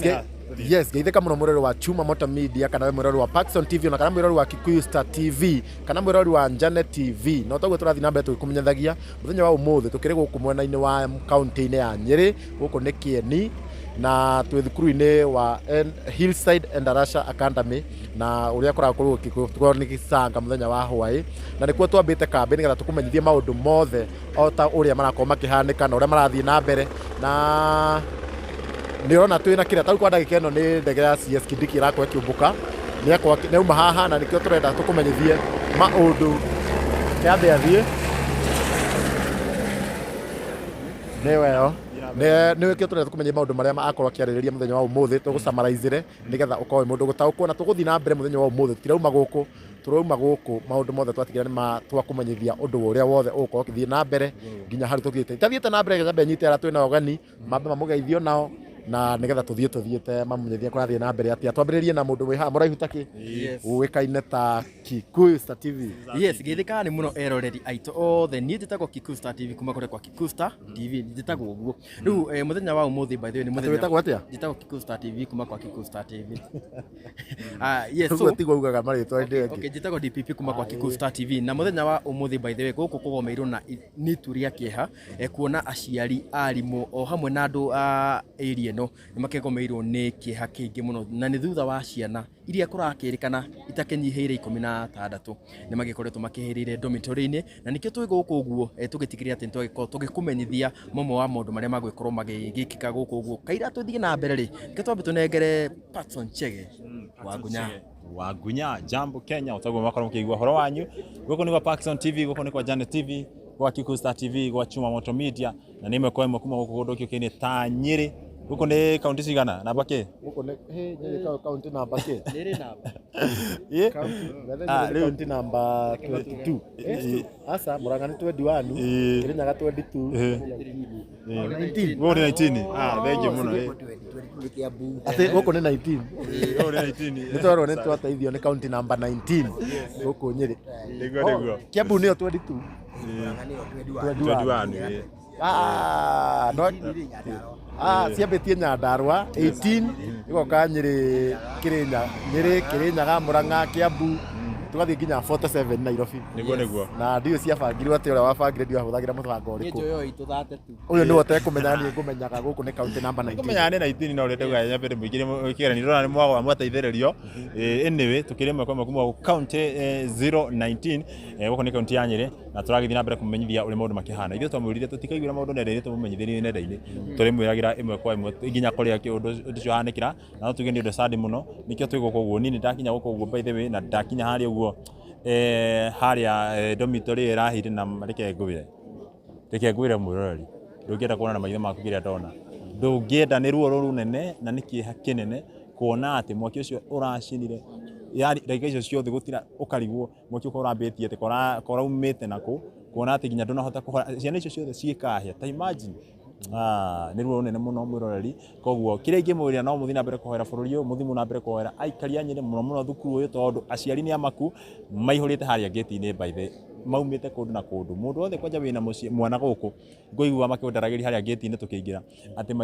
yes, geithĩka mũno mwĩrori wa Chuma Motor Media kana we mwĩrori wa Paxson TV ona kana mwĩrori wa Kikuyu Star TV kana mwĩrori wa Njane TV. No toguo tũrathiĩ na mbere tũgĩkũmenyithagia mũthenya wa ũmũthĩ tũkĩrĩ gũkũ mwena-inĩ wa kaunti-inĩ ya Nyĩrĩ, gũkũ nĩ Kĩeni na twĩ thukuru-inĩ wa Hillside Endarasha Academy na ũrĩa kũrakorwo gũgĩkorwo nĩ gĩcanga mũthenya wa hwaĩ, na nĩkuo twambĩte kambĩ nĩgetha tũkũmenyithie maũndũ mothe o ta ũrĩa marakorwo makĩhanĩka na ũrĩa marathiĩ na mbere. Na nĩ ũrona twĩ na kĩrĩa tarĩu kwa ndagĩka ĩno nĩ ndege ya CS Kindiki ĩrakorwo ĩkĩũmbũka, nĩauma haha na nĩkĩo tũrenda tũkũmenyithie maũndũ. Yambe athiĩ nĩwe ĩyo nĩkĩo tũrenda tũkũmenyithie maũndũ marĩa akorwo akĩarĩrĩria mũthenya wa ũmũthĩ, tũgũcamaraizĩre nĩgetha ũkorwo wĩ mũndũ gũtaũkwo, na tũgũthiĩ na mbere mũthenya wa ũmũthĩ, tũtirauma gũkũ, tũrauma gũkũ maũndũ mothe twatigĩra nĩ twakũmenyithia ũndũ ũrĩa wothe ũgũkorwo ũkĩthiĩ na mbere nginya harĩa tũthiĩte. Itathiĩte na mbere nyambe nyite arĩa twĩna ũgeni mambe mamũgeithio nao na nĩgetha tũthiĩ tũthiĩte mamũmenyithie kũrathiĩ na mbere atĩa. Twambĩrĩrie na mũndũ wĩ haha mũraihu ta kĩ, ũĩkaine ta Kikuyu Star TV. Yes, geithĩkaga nĩ mũno eroreri aitũ othe. Niĩ njĩtagwo Kikuyu Star TV kuma kũrĩa kwa Kikuyu Star TV, njĩtagwo ũguo. Rĩu mũthenya wa ũmũthĩ by the way nĩ mũthenya. Wĩtagwo atĩa? Njĩtagwo Kikuyu Star TV kuma kwa Kikuyu Star TV. Yes, so tiguo ugaga marĩtwa hĩndĩ ĩngĩ. Okay, njĩtagwo DPP kuma kwa Kikuyu Star TV na mũthenya wa ũmũthĩ by the way gũkũ kũgomeirwo na nĩ itu rĩa kĩeha kuona aciari, arimũ o hamwe na andũ a area ĩno ĩno nĩ makĩgomeirwo nĩ kĩeha kĩingĩ mũno, na nĩ thutha wa ciana iria kũrakĩrĩkana itakĩnyihĩire 16 nĩ magĩkoretwo makĩhĩrĩire dormitory-inĩ, na nĩkĩo twĩ gũkũ ũguo tũgĩtigĩrĩra atĩ nĩtwagĩkorwo tũgĩkũmenyithia mamwe wa maũndũ marĩa magũgĩkorwo magĩgĩkĩka gũkũ ũguo. Kaira tũthiĩ na mbere rĩ, reke twambe tũnengere Patson Chege wa Ngunya. Wa Ngunya, Jambo Kenya, utaguo makorwo mukĩigua horo wanyu. Gũkũ nĩ gwa Parkson TV, gũkũ nĩ kwa Janet TV, gwa Kikuyu Star TV, gwa Chuma Moto Media, na nĩ ĩmwe kwa ĩmwe kuma gũkũ kũndũ kĩũkaine ta Nyĩrĩ. Gũkũ nĩ kaunti cigana? Namba kĩ? Gũkũ nĩ hĩ Nyĩrĩ kaunti namba kĩ? Nĩrĩ namba. Ĩ? Ah, rĩu kaunti namba 22. Aca, Murang'a nĩ 21, Kirinyaga 22. 19. Gũkũ nĩ 19. Ah, thengiũ mũno. Atĩ gũkũ nĩ 19. Gũkũ nĩ 19. Nĩ twerwo nĩ twateithio nĩ kaunti namba 19 gũkũ Nyĩrĩ. Nĩguo nĩguo. Kiambu nĩyo 22. 21. Ĩ. Ah, no Ah, ciambĩtie Nyandarua 18 igoka Nyĩrĩ Kĩrĩnya Nyĩrĩ Kĩrĩnyaga Murang'a Kiambu tũgathiĩ nginya 47 Nairobi. Nĩguo nĩguo. Na ndiũĩ ciabangirwo atĩ ũrĩa wabangire ndiũĩ ahũthagĩra mũbango Niĩ ũrĩkũ. njũĩ o itũ 32. Ũyũ nĩwe ũtekũmenya niĩ ngũmenyaga gũkũ nĩ county number 19. Kũmenya nĩ 19 no ũrĩa ndauga nyambe ndĩmũingĩrie kĩgeranio ndĩrona nĩ mwagwa mwateithĩrĩrio. Anyway, tũkĩrĩ ĩmwe kwa ĩmwe kuma county 019 gũkũ nĩ county ya Nyĩrĩ na tũragĩthiĩ na mbere kũmũmenyithia ũrĩa maũndũ makĩhana. Ithuĩ twamwĩrire tũtikaiguĩra maũndũ nenda-inĩ tũmũmenyithĩrie nenda-inĩ, tũrĩmwĩragĩra ĩmwe kwa ĩmwe nginya kũrĩa ũndũ ũcio ũhanĩkĩra, na no tuge nĩ ũndũ sad mũno, nĩkĩo twĩ gũkũ ũguo. Niĩ nĩ ndakinya gũkũ ũguo by the way, na ndakinya harĩa ũguo harĩa dormitory ĩyo ĩrahĩire na reke ngwĩre, reke ngwĩre mwĩroreri, ndũngĩenda kuona na maitho maku kĩrĩa ndona. Ndũngĩenda, nĩ ruo rũnene na nĩ kĩeha kĩnene kuona atĩ mwaki ũcio ũracinire, yani ndagĩka icio ciothe gũtira ũkarigwo mwaki ũkorwo ũrambĩtie atĩ koraumĩte nakũ, kuona atĩ nginya ndũnahota kũhora, ciana icio ciothe ciĩkahĩa, ta imagine. Nĩ ruo rũnene mũno mwĩroreri, koguo kĩrĩa ingĩmwĩra no mũthiĩ na mbere kũhoera bũrũri ũyũ, mũthiĩ na mbere kũhoera aikari a Nyĩrĩ mũno mũno thukuru ũyũ, tondũ aciari nĩ amaku maihũrĩte harĩa ngĩti-inĩ by the maumĩte kũndũ na kũndũ, mũndũ wothe kwanja wĩna mũciĩ mwana gũkũ ngũigua makĩndaragĩria harĩa ngĩti-inĩ tũkĩingĩra atĩ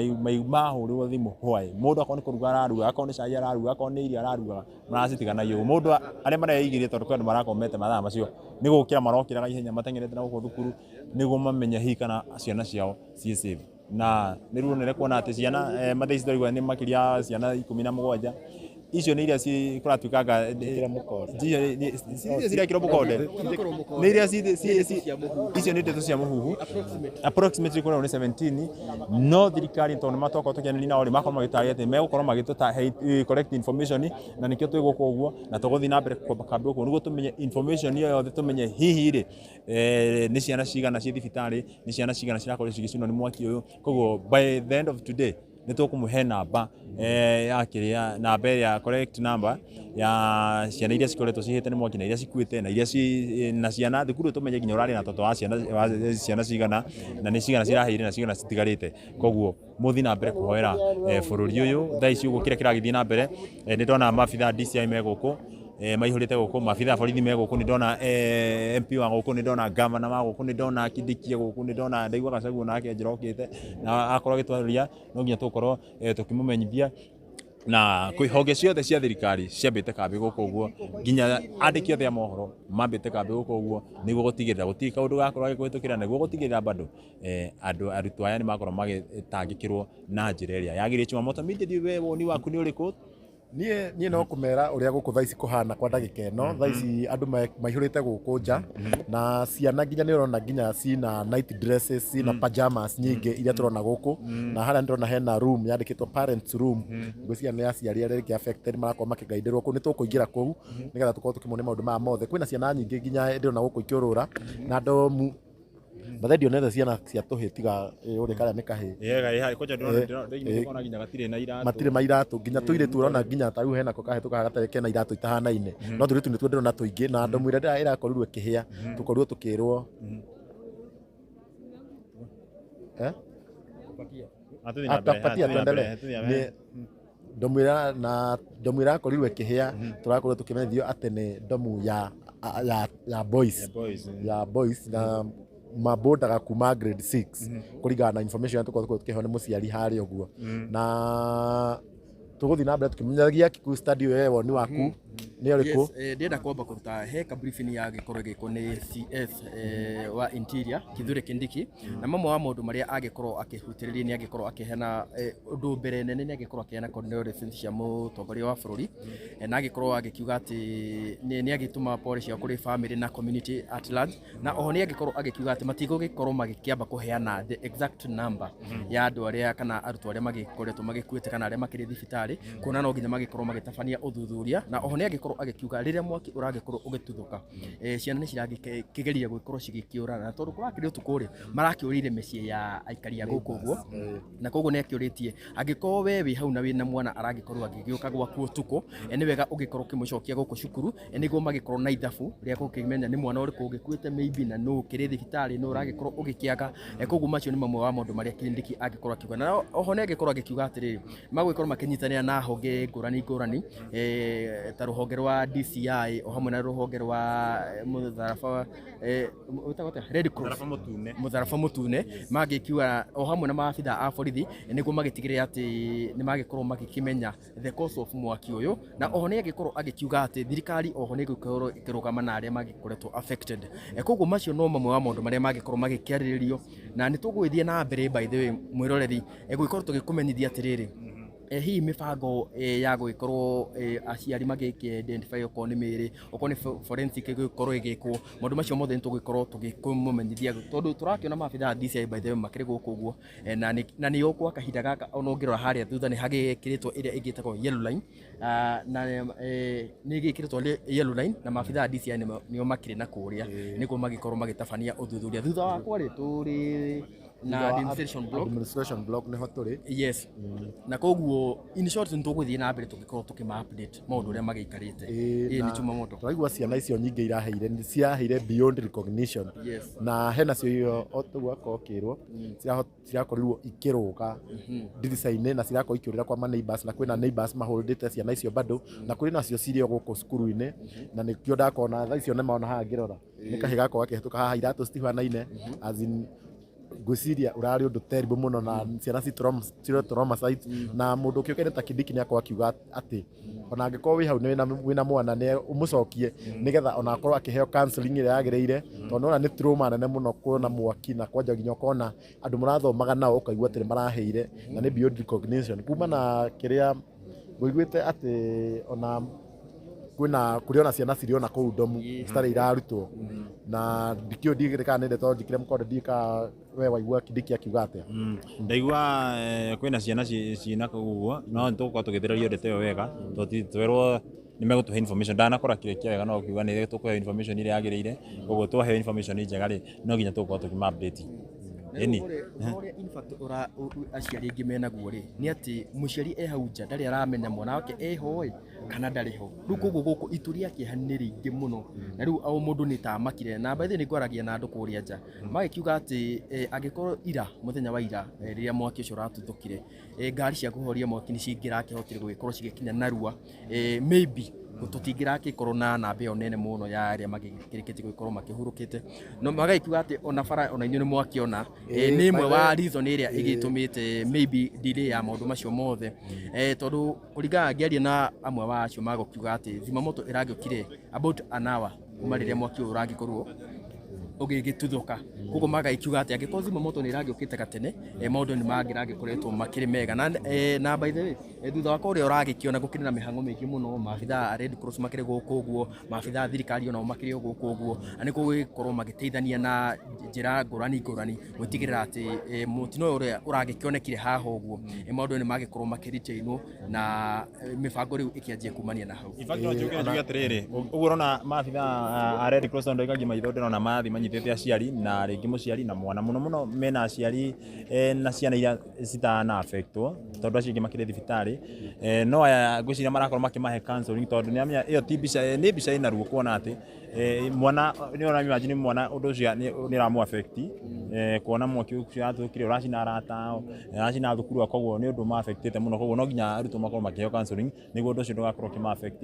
mahũrĩrwo thimũ hwaĩ, mũndũ akorwo nĩ kũruga araruga, akorwo nĩ cai araruga, akorwo nĩ irio ararugaga, maracitiganagia ũguo, mũndũ arĩa mareigĩrĩire tondũ kwĩ andũ marakomete mathaa macio, nĩ gũkĩra marokĩraga ihenya mateng'erete na gũkũ thukuru nĩguo mamenye hihi kana ciana ciao ciĩ safe, na nĩ ruo rũnene kuona atĩ ciana mathaa ici tũraigua nĩ makĩria ya ciana 17, icio nĩ iria kũratuĩkanga icio cirekĩrwo mũkonde, nĩ iria icio nĩ ndeto cia mũhuhu, approximately kũrĩa nĩ 17, no thirikari tondũ nĩ matokorwo tũkĩaranĩria nao rĩ, makorwo magĩtarĩria atĩ megũkorwo magĩtũhe correct information, na nĩkĩo twĩ gũkũ ũguo, na tũgũthiĩ na mbere kwamba kambĩ gũkũ nĩguo tũmenye information ĩyo yothe, tũmenye hihi rĩ nĩ ciana cigana ciĩ thibitarĩ, nĩ ciana cigana cirakorwo cigĩcinwo nĩ mwaki ũyũ, koguo by the end of today nĩ tũkũmũhe namba ya kĩrĩa, namba ĩrĩa correct number ya ciana iria cikoretwo cihĩte nĩ mwaki na iria cikuĩte na iria ci na ciana thukuru tũmenye nginya ũrarĩ na toto wa ciana wa ciana cigana na nĩ cigana cirahĩire na cigana citigarĩte, koguo mũthiĩ na mbere kũhoera bũrũri ũyũ. Thaa ici ũguo kĩrĩa kĩragĩthiĩ na mbere nĩ ndona maabithaa a DCI me gũkũ maihũrĩte gũkũ, maabithaa a borithi me gũkũ, nĩ ndona MP wa gũkũ, nĩ ndona gavana wa gũkũ, nĩ ndona Kindiki e gũkũ, nĩ ndona ndaigua Gachagua nake njĩra okĩte na akorwo agĩtwarĩria no nginya tũgũkorwo tũkĩmũmenyithia, na kwĩ honge ciothe cia thirikari ciambĩte kambĩ gũkũ ũguo, nginya andĩki othe a mohoro mambĩte kambĩ gũkũ ũguo nĩguo gũtigĩrĩra gũtirĩ kaũndũ gakorwo gagĩkũhĩtũkĩra, nĩguo gũtigĩrĩra bado andũ arutwo aya nĩ makorwo magĩtangĩkĩrwo na njĩra ĩrĩa yagĩrĩire. Chumamoto Media, ndiũĩ we woni waku nĩ ũrĩkũ? Niĩ no kũmera ũrĩa gũkũ thaa ici kũhana kwa ndagĩka ĩno, thaa ici andũ maihũrĩte gũkũ nja, na ciana nginya nĩ ũrona nginya ciĩna night dresses, ciĩna pajamas nyingĩ iria tũrona gũkũ, na harĩa nĩ ndĩrona hena room yandĩkĩtwo parents room, ngwĩciria nĩ aciari arĩa rĩngĩ affected marakorwo makĩgaindĩrwo kũu, nĩ tũkũingĩra kũu nĩgetha tũkorwo tũkĩmonia maũndũ maya mothe. Kwĩna ciana nyingĩ nginya ndĩrona gũkũ ikĩũrũra, na ndomu Bathe ndionete ciana cia tũhĩ tiga ũrĩa karĩa nĩ kahĩ. Matirĩ ma iratũ nginya tũirĩtu ũrona nginya ta rĩu hena ko kahĩ tũkaha gatarĩ kena iratũ itahanaine. No tũirĩtu nĩtuo ndĩrona tũingĩ na ndomu ĩrĩa ĩrakorirwo ĩkĩhĩa tũkorirwo tũkĩrwo eh? Atapatia tuendelee. Nĩ ndomu ĩrĩa na ndomu ĩrakorirwo ĩkĩhĩa tũrakorirwo tũkĩmenyithio atĩ nĩ ndomu ya ya ya boys ya boys na mabondaga kuma grade 6 kũringana na information ĩrĩa tũkoragwo tũkĩheo nĩ mũciari harĩa ũguo na tũgũthiĩ na mbere tũkĩmenyagia Kikuyu Studio wewe woni waku. Nĩ ũrĩkũ? Yes, ndĩrenda kwamba kũruta he ka briefing ya gĩkorwo ĩgĩkwo nĩ CS wa Interior Kithure Kindiki, na mamwe wa maũndũ marĩa angĩkorwo akĩhutĩrĩria nĩ angĩkorwo akĩheana ũndũ mbere nene nĩ angĩkorwo akĩheana condolences cia mũtongoria wa bũrũri, na agĩkorwo agĩkiuga atĩ nĩ agĩtũma pole ciao kũrĩ family na community at large, na oho nĩ angĩkorwo agĩkiuga atĩ matigũgĩkorwo magĩkĩamba kũheana the exact number ya andũ arĩa kana arutwo arĩa magĩkoretwo magĩkuĩte kana arĩa makĩrĩ thibitarĩ, kuona no nginya magĩkorwo magĩtabania ũthuthuria. Na oho nĩ angĩkorwo agĩkiuga rĩrĩa mwaki ũragĩkorwo ũgĩtuthũka, ciana nĩ ciragĩkĩgeria gũgĩkorwo cigĩkĩũra, na tondũ kũrakĩrĩ ũtukũ rĩ, marakĩũrĩire mĩciĩ ya aikari a gũkũ ũguo, na koguo nĩ akĩũrĩtie angĩkorwo we wĩ hau na wĩna mwana aragĩkorwo agĩgĩũka gwaku ũtukũ, nĩ wega ũgĩkorwo ũkĩmũcokia gũkũ cukuru, nĩguo magĩkorwo na ithabu rĩa gũkĩmenya nĩ mwana ũrĩkũ ũgĩkuĩte maybe na nũ ũkĩrĩ thibitarĩ, nũ ũragĩkorwo ũgĩkĩaga. Koguo macio nĩ mamwe wa maũndũ marĩa Kindiki angĩkorwo akiuga. Na oho nĩ angĩkorwo agĩkiuga atĩrĩrĩ, magũgĩkorwo makĩnyitanĩra na honge ngũrani ngũrani, ta rũhonge rwa DCI o hamwe na rũhonge rwa mũtharaba, wĩtagwo atĩa? Red Cross, Mũtharaba mũtune. Mũtharaba mũtune, magĩkiuga o hamwe na maabitha a borithi, nĩguo magĩtigĩrĩre atĩ nĩ magĩkorwo magĩkĩmenya the cause of mwaki ũyũ. Na oho nĩ angĩkorwo agĩkiuga atĩ thirikari oho nĩ ĩgũkorwo ĩkĩrũgama na arĩa magĩkoretwo affected. Koguo macio no mamwe wa maũndũ marĩa mangĩkorwo magĩkĩarĩrĩrio, na nĩ tũgũgĩthiĩ na mbere, by the way, mwĩroreri, gũgĩkorwo tũgĩkũmenyithia atĩrĩrĩ, hihi mĩbango ya gũgĩkorwo aciari magĩkĩ identify okorwo nĩ mĩĩrĩ, okorwo nĩ forensic ĩgũgĩkorwo ĩgĩkwo, maũndũ macio mothe nĩ tũgũgĩkorwo tũgĩkũmenyithia, tondũ tũrakĩona maabitha a DCI, by the way, makĩrĩ gũkũ ũguo, na nĩo gwa kahinda gaka. Ona ũngĩrora harĩa thutha nĩ hagĩkĩrĩtwo ĩrĩa ĩgĩtagwo yellow line, na nĩ ĩgĩkĩrĩtwo yellow line, na maabitha a DCI nĩo makĩrĩ na kũrĩa nĩguo magĩkorwo magĩtabania ũthuthuria. Thutha wakwa rĩ, tũrĩ na administration block. Administration block nĩho tũrĩ. Yes, na koguo in short nĩ tũgũthiĩ na mbere tũgĩkorwo tũkĩma update maũndũ ũrĩa magĩikarĩte. Ĩĩ, nĩ Jumamoto. Tũraigua ciana icio nyingĩ iraheire nĩ ciaheire beyond recognition. Na hena cio o tũguo akorwo ũkĩrwo cirakorirwo ikĩrũga ndirica-inĩ na cirakorwo ikĩũrĩra kwa ma neighbors, na kwĩna neighbors mahũrĩte ciana icio bado, na kwĩ nacio cirĩ o gũkũ cukuru-inĩ, na nĩkĩo ndakona thaa icio nĩmona haha ngĩrora nĩ kahĩ gakorwo gakĩhetũka haha, iratũ citihanaine, as in ngwĩciria ũrarĩ ũndũ terrible mũno, na ciana cirĩ traumatized. Na mũndũ ũkĩũkaine ta Kindiki nĩ akorwo akiuga atĩ ona angĩkorwo wĩ hau wĩna mwana, nĩ ũmũcokie nĩgetha ona akorwo akĩheo counseling ĩrĩa yagĩrĩire, tondũ nĩwona nĩ trauma nene mũno kuona mwaki na kwanja nginya ũkona andũ mũrathomaga nao ũkaigua atĩ nĩ marahĩire na nĩ beyond recognition. Kuma na kĩrĩa ngũiguĩte atĩ ona kwĩna kũrĩ ona ciana cirĩ ona kũu ndomu citarĩ irarutwo, na ndikĩũĩ ndigĩrĩ kana nĩ ndeto njĩkĩre mũkonde, ndiũĩ kana we waigua Kindiki akiuga atĩa. Ndaigua kwĩna ciana ciĩna kũu ũguo, no nĩ tũgũkorwo tũgĩthĩrĩrio ndeto ĩyo wega, tondũ twerwo nĩ megũtũhe information, ndanakora kĩrĩkia wega, no kiuga nĩ tũkũheo information ĩrĩa yagĩrĩire. Koguo twaheo information njega rĩ, no nginya tũgũkorwo tũkĩma update. Ĩni. Ũrĩa in fact aciari aingĩ menaguo rĩ, nĩ atĩ mũciari e hau nja ndarĩ aramenya mwana wake eho ĩ kana ndarĩ ho. Rĩu koguo gũkũ itu rĩa kĩeha nĩ rĩingĩ mũno, na rĩu o mũndũ nĩ ta amakire. Na by the way, nĩ ngwaragia na andũ kũrĩa nja magĩkiuga atĩ angĩkorwo ira, mũthenya wa ira, rĩrĩa mwaki ũcio ũratuthũkire, ngari cia kũhoria mwaki nĩ cingĩrakĩhotire gũgĩkorwo cigĩkinya narua, maybe tũtingĩrakĩkorwo na namba ĩyo nene mũno ya arĩa magĩkĩrĩkĩtie gũgĩkorwo makĩhurũkĩte. No magagĩkiuga atĩ ona bara ona inyuĩ nĩ mwakĩona, nĩ ĩmwe wa reason ĩrĩa ĩgĩtũmĩte maybe delay ya maũndũ macio mothe, tondũ kũringana ngĩaria na amwe wa acio magũkiuga atĩ zimamoto ĩragĩũkire about an hour kuma rĩrĩa mwaki ũyũ ũragĩkorwo ũgĩgĩtuthũka. Koguo magagĩkiuga atĩ angĩkorwo zimamoto nĩ ĩragĩũkĩte gatene, maũndũ nĩ mangĩragĩkoretwo makĩrĩ mega. Na by the way, thutha wakwa ũrĩa ũragĩkĩona gũkĩrĩ na mĩhang'o mĩingĩ mũno, maabitha a Red Cross makĩrĩ gũkũ ũguo, maabitha a thirikari onao makĩrĩ o gũkũ ũguo, na nĩguo gũgĩkorwo magĩteithania na njĩra ngũrani ngũrani gũtigĩrĩra atĩ mũtino ũyũ ũrĩa ũragĩkĩonekire haha ũguo, maũndũ nĩ magĩkorwo makĩritainwo na mĩbango rĩu ĩkĩanjia kumania na hau. In fact, no njuge atĩrĩrĩ, ũguo ũrona maabitha a Red Cross, tondũ ndaikagia maitho ndĩrona mathiĩ manyitĩte aciari na rĩngĩ mũciari na mwana, mũno mũno mena aciari na ciana iria citana affectwo, tondũ acio angĩ makĩrĩ thibitarĩ, no aya ngwĩciria marakorwo makĩmahe counseling, tondũ nĩ amenya ĩyo ti mbica, nĩ mbica ĩna ruo kuona atĩ mwana nĩ ũra imagine mwana ũndũ ũcio nĩ ũramũ affect, kuona mwaki ũcio ũrathũkire ũracina arata ao, ũracina thukuru, koguo nĩ ũndũ ma affectĩte mũno. Koguo no nginya arutwo makorwo makĩheo counseling nĩguo ũndũ ũcio ndũgakorwo ũkĩma affect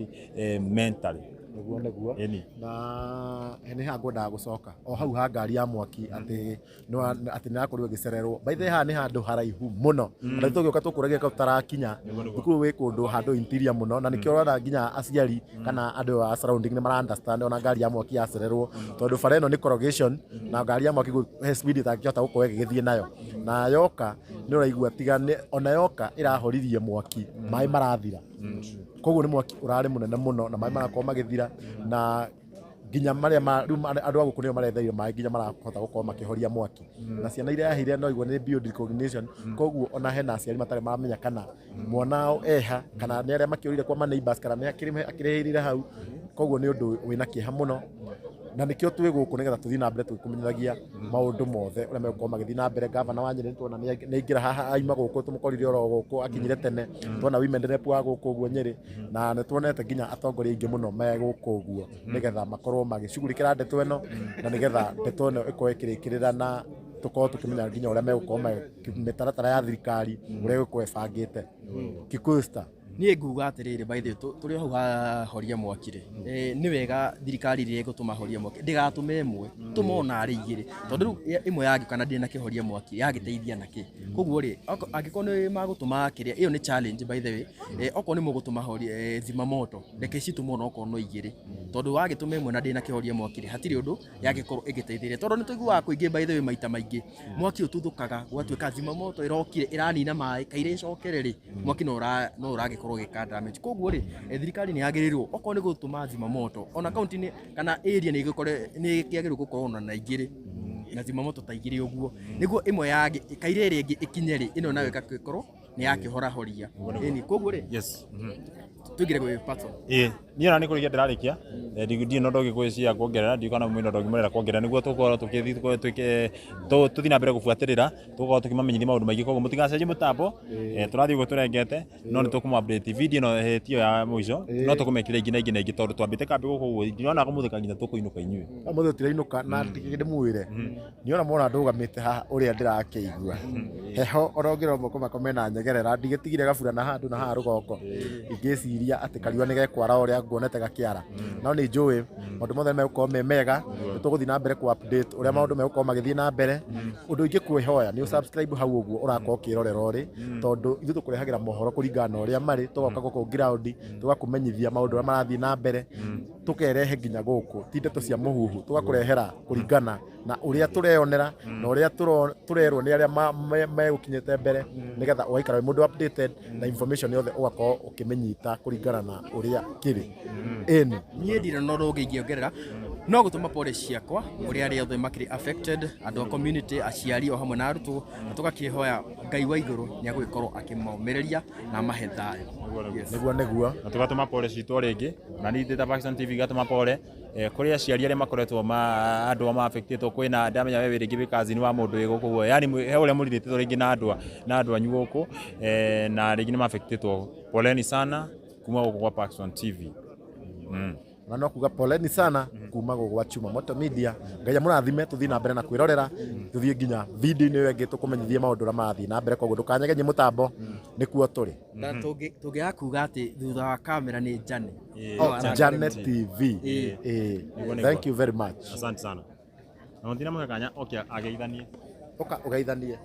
mentally. Nĩguo nĩguo. Ĩni. Na nĩ haha ngwendaga gũcoka o hau ha ngari ya mwaki atĩ atĩ nĩ yakorirwo ĩgĩcererwo. By the way haha nĩ handũ haraihu mũno. Na tũgĩũka tũkũragia kau tũtarakinya. Thukuru wĩ kũndũ handũ interior mũno na nĩkĩo ũrona nginya aciari kana andũ a surrounding nĩ mara understand ona ngari ya mwaki yacererwo tondũ bara ĩno nĩ corrugation na ngari ya mwaki he speed ĩtangĩhota gũkorwo ĩgĩgĩthiĩ nayo. Na yoka nĩ ũraigua tiga ona yoka ĩrahoririe mwaki maĩ marathira. Koguo nĩ mwaki ũrarĩ mũnene mũno na maĩ marakorwo magĩthira na nginya marĩa rĩu andũ a gũkũ nĩo maretheire maĩ nginya marahota gũkorwo makĩhoria mwaki. Na ciana iria yaheire no igua nĩ beyond recognition, koguo ona hena aciari matarĩ maramenya kana mwana wao eha kana nĩ arĩa makĩũrire kwa ma neighbors kana nĩ akĩrĩhĩrire hau. Koguo nĩ ũndũ wĩna kĩeha mũno na nĩkĩo twĩ gũkũ nĩgetha tũthiĩ na mbere tũgĩkũmenyithagia maũndũ mothe ũrĩa megũkorwo magĩthiĩ na mbere. Gavana wa Nyĩrĩ nĩtuona nĩ aingĩra haha aima gũkũ tũmũkorire oro gũkũ akinyire tene, tuona women rep wa gũkũ ũguo Nyĩrĩ na nĩ tuonete nginya atongoria aingĩ mũno me gũkũ ũguo nĩgetha makorwo magĩcugurikĩra ndeto ĩno na nĩgetha ndeto ĩno ĩkorwo ĩkĩrĩkĩrĩra na tũkorwo tũkĩmenya nginya ũrĩa megũkorwo mĩtaratara ya thirikari ũrĩa ĩgũkorwo ĩbangĩte. Kikuyu Star. Niĩ nguga atĩrĩrĩ, by the way, tũrĩ o hau ha horia mwaki rĩ, nĩ wega thirikari rĩrĩa ĩgũtũma horia mwaki ndĩgatũme ĩmwe, tũma ona arĩ igĩrĩ, tondũ rĩu ĩmwe yagĩũka na ndĩrĩ na kĩhoria mwaki yagĩteithia na kĩ? Koguo rĩ, angĩkorwo nĩ magũtũma kĩrĩa, ĩyo nĩ challenge by the way, okorwo nĩ mũgũtũma horia zima moto, reke citũmwo ona okorwo no igĩrĩ, tondũ wagĩtũma ĩmwe na ndĩrĩ na kĩhoria mwaki rĩ, hatirĩ ũndũ yagĩkorwo ĩgĩteithĩrĩria, tondũ nĩ tũiguaga kũingĩ by the way maita maingĩ, mwaki ũtuthũkaga gwatuĩka zima moto ĩrokire ĩranina maĩ kaira ĩcokere rĩ, mwaki no ũragĩkorwo ũgĩka damage. Koguo rĩ, thirikari nĩ yagĩrĩirwo okorwo nĩ gũtũma zima moto ona kaunti nĩ kana area nĩ ĩgĩkore nĩ ĩkĩagĩrĩirwo gũkorwo ona na igĩrĩ na zima moto ta igĩrĩ ũguo, nĩguo ĩmwe kaira ĩrĩa ĩngĩ ĩkinye rĩ, ĩno nayo ĩgagĩkorwo nĩ yakĩhorahoria. Ĩni, koguo rĩ, tũingĩre gwĩ Patson. Ĩĩ, niĩ ona nĩ kũrĩkia ndĩrarĩkia. Ndirĩ na ũndũ ũngĩ ngwĩciria kuongerera, ndiũĩ kana mwĩna ũndũ ũngĩ mũrenda kuongerera nĩguo tũkorwo tũgĩthiĩ twĩke tũthiĩ na mbere gũbuatĩrĩra, tũgũkorwo tũkĩmamenyithia maũndũ maingĩ, koguo mũtigacenjie mũtambo, tũrathiĩ ũguo tũrengete, no nĩ tũkũmũ update. Video ĩno tiyo ya mũico, no tũkũmekĩra ingĩ na ingĩ na ingĩ tondũ twambĩte kambĩ gũkũ ũguo, ndirona ũmũthĩ nginya tũkũinũka inyuĩ. Ũmũthĩ tũtirainũka na ndĩmwĩre, niĩ ona mwona ndũgamĩte haha ũrĩa ndĩrakĩigua, heho ona ũngĩrora moko makwa mena nyegerera, ndigĩtigire gaburana handũ na haha rũgongo, ingĩciria atĩ kariũa nĩ gekwara o ũrĩa nguonete gakĩara, no nĩ njũĩ maũndũ mothe megũkorwo me mega, nĩ tũgũthiĩ na mbere kũ update ũrĩa maũndũ megũkorwo magĩthiĩ na mbere. Ũndũ ingĩkwĩhoya nĩ ũ subscribe hau ũguo ũrakorwo ũkĩrorera ũrĩ, tondũ ithuĩ tũkũrehagĩra mohoro kũringana na ũrĩa marĩ, tũgoka gũkũ ground, tũgakũmenyithia maũndũ ũrĩa marathiĩ na mbere, tũkerehe nginya gũkũ, ti ndeto cia mũhuhu, tũgakũrehera kũringana na ũrĩa tũreyonera na ũrĩa tũrerwo nĩ arĩa megũkinyĩte mbere, nĩgetha ũgaikara wĩ mũndũ updated na information yothe ũgakorwo ũkĩmĩnyita kũringana na ũrĩa kĩrĩ. Ĩni. Niĩ ndirĩ na ũndũ ũngĩ ingĩongerera no gũtũma pole ciakwa kũrĩ arĩa othe makĩrĩ affected, andũ a community, aciari o hamwe na arutwo, na tũgakĩhoya Ngai wa igũrũ nĩ agũgĩkorwo akĩmomĩrĩria na amahe thayũ. Yes. Nĩguo nĩguo. Na tũgatũma pole citũ o rĩngĩ, na niĩ ndĩ ta Pakistan TV ngatũma pole kũrĩ aciari arĩa makoretwo ma andũ a affectĩtwo kwĩna ndamenya we wĩ rĩngĩ wĩ cousin wa mũndũ wĩ gũkũ ũguo yani he ũrĩa mũrirĩtĩtwo rĩngĩ na andũ na andũ anyu gũkũ na rĩngĩ nĩ ma affectĩtwo poleni sana kuma gũkũ gwa Pakistan TV. Na no kuga poleni sana kuma gũkũ gwa Chuma Moto Media. Ngai amũrathime, tũthiĩ na mbere na kwĩrorera, tũthiĩ nginya video-inĩ ĩyo ĩngĩ tũkũmenyithie maũndũ ũrĩa marathiĩ na mbere, koguo ndũkanyegenye mũtambo, nĩkuo tũrĩ. Na tũngĩaga kuga atĩ thutha wa kamera nĩ Jane. Oh, Jane TV. Thank you very much. Asante sana. Na mũtinamũhe kanya oke ageithanie. Ũka ũgeithanie.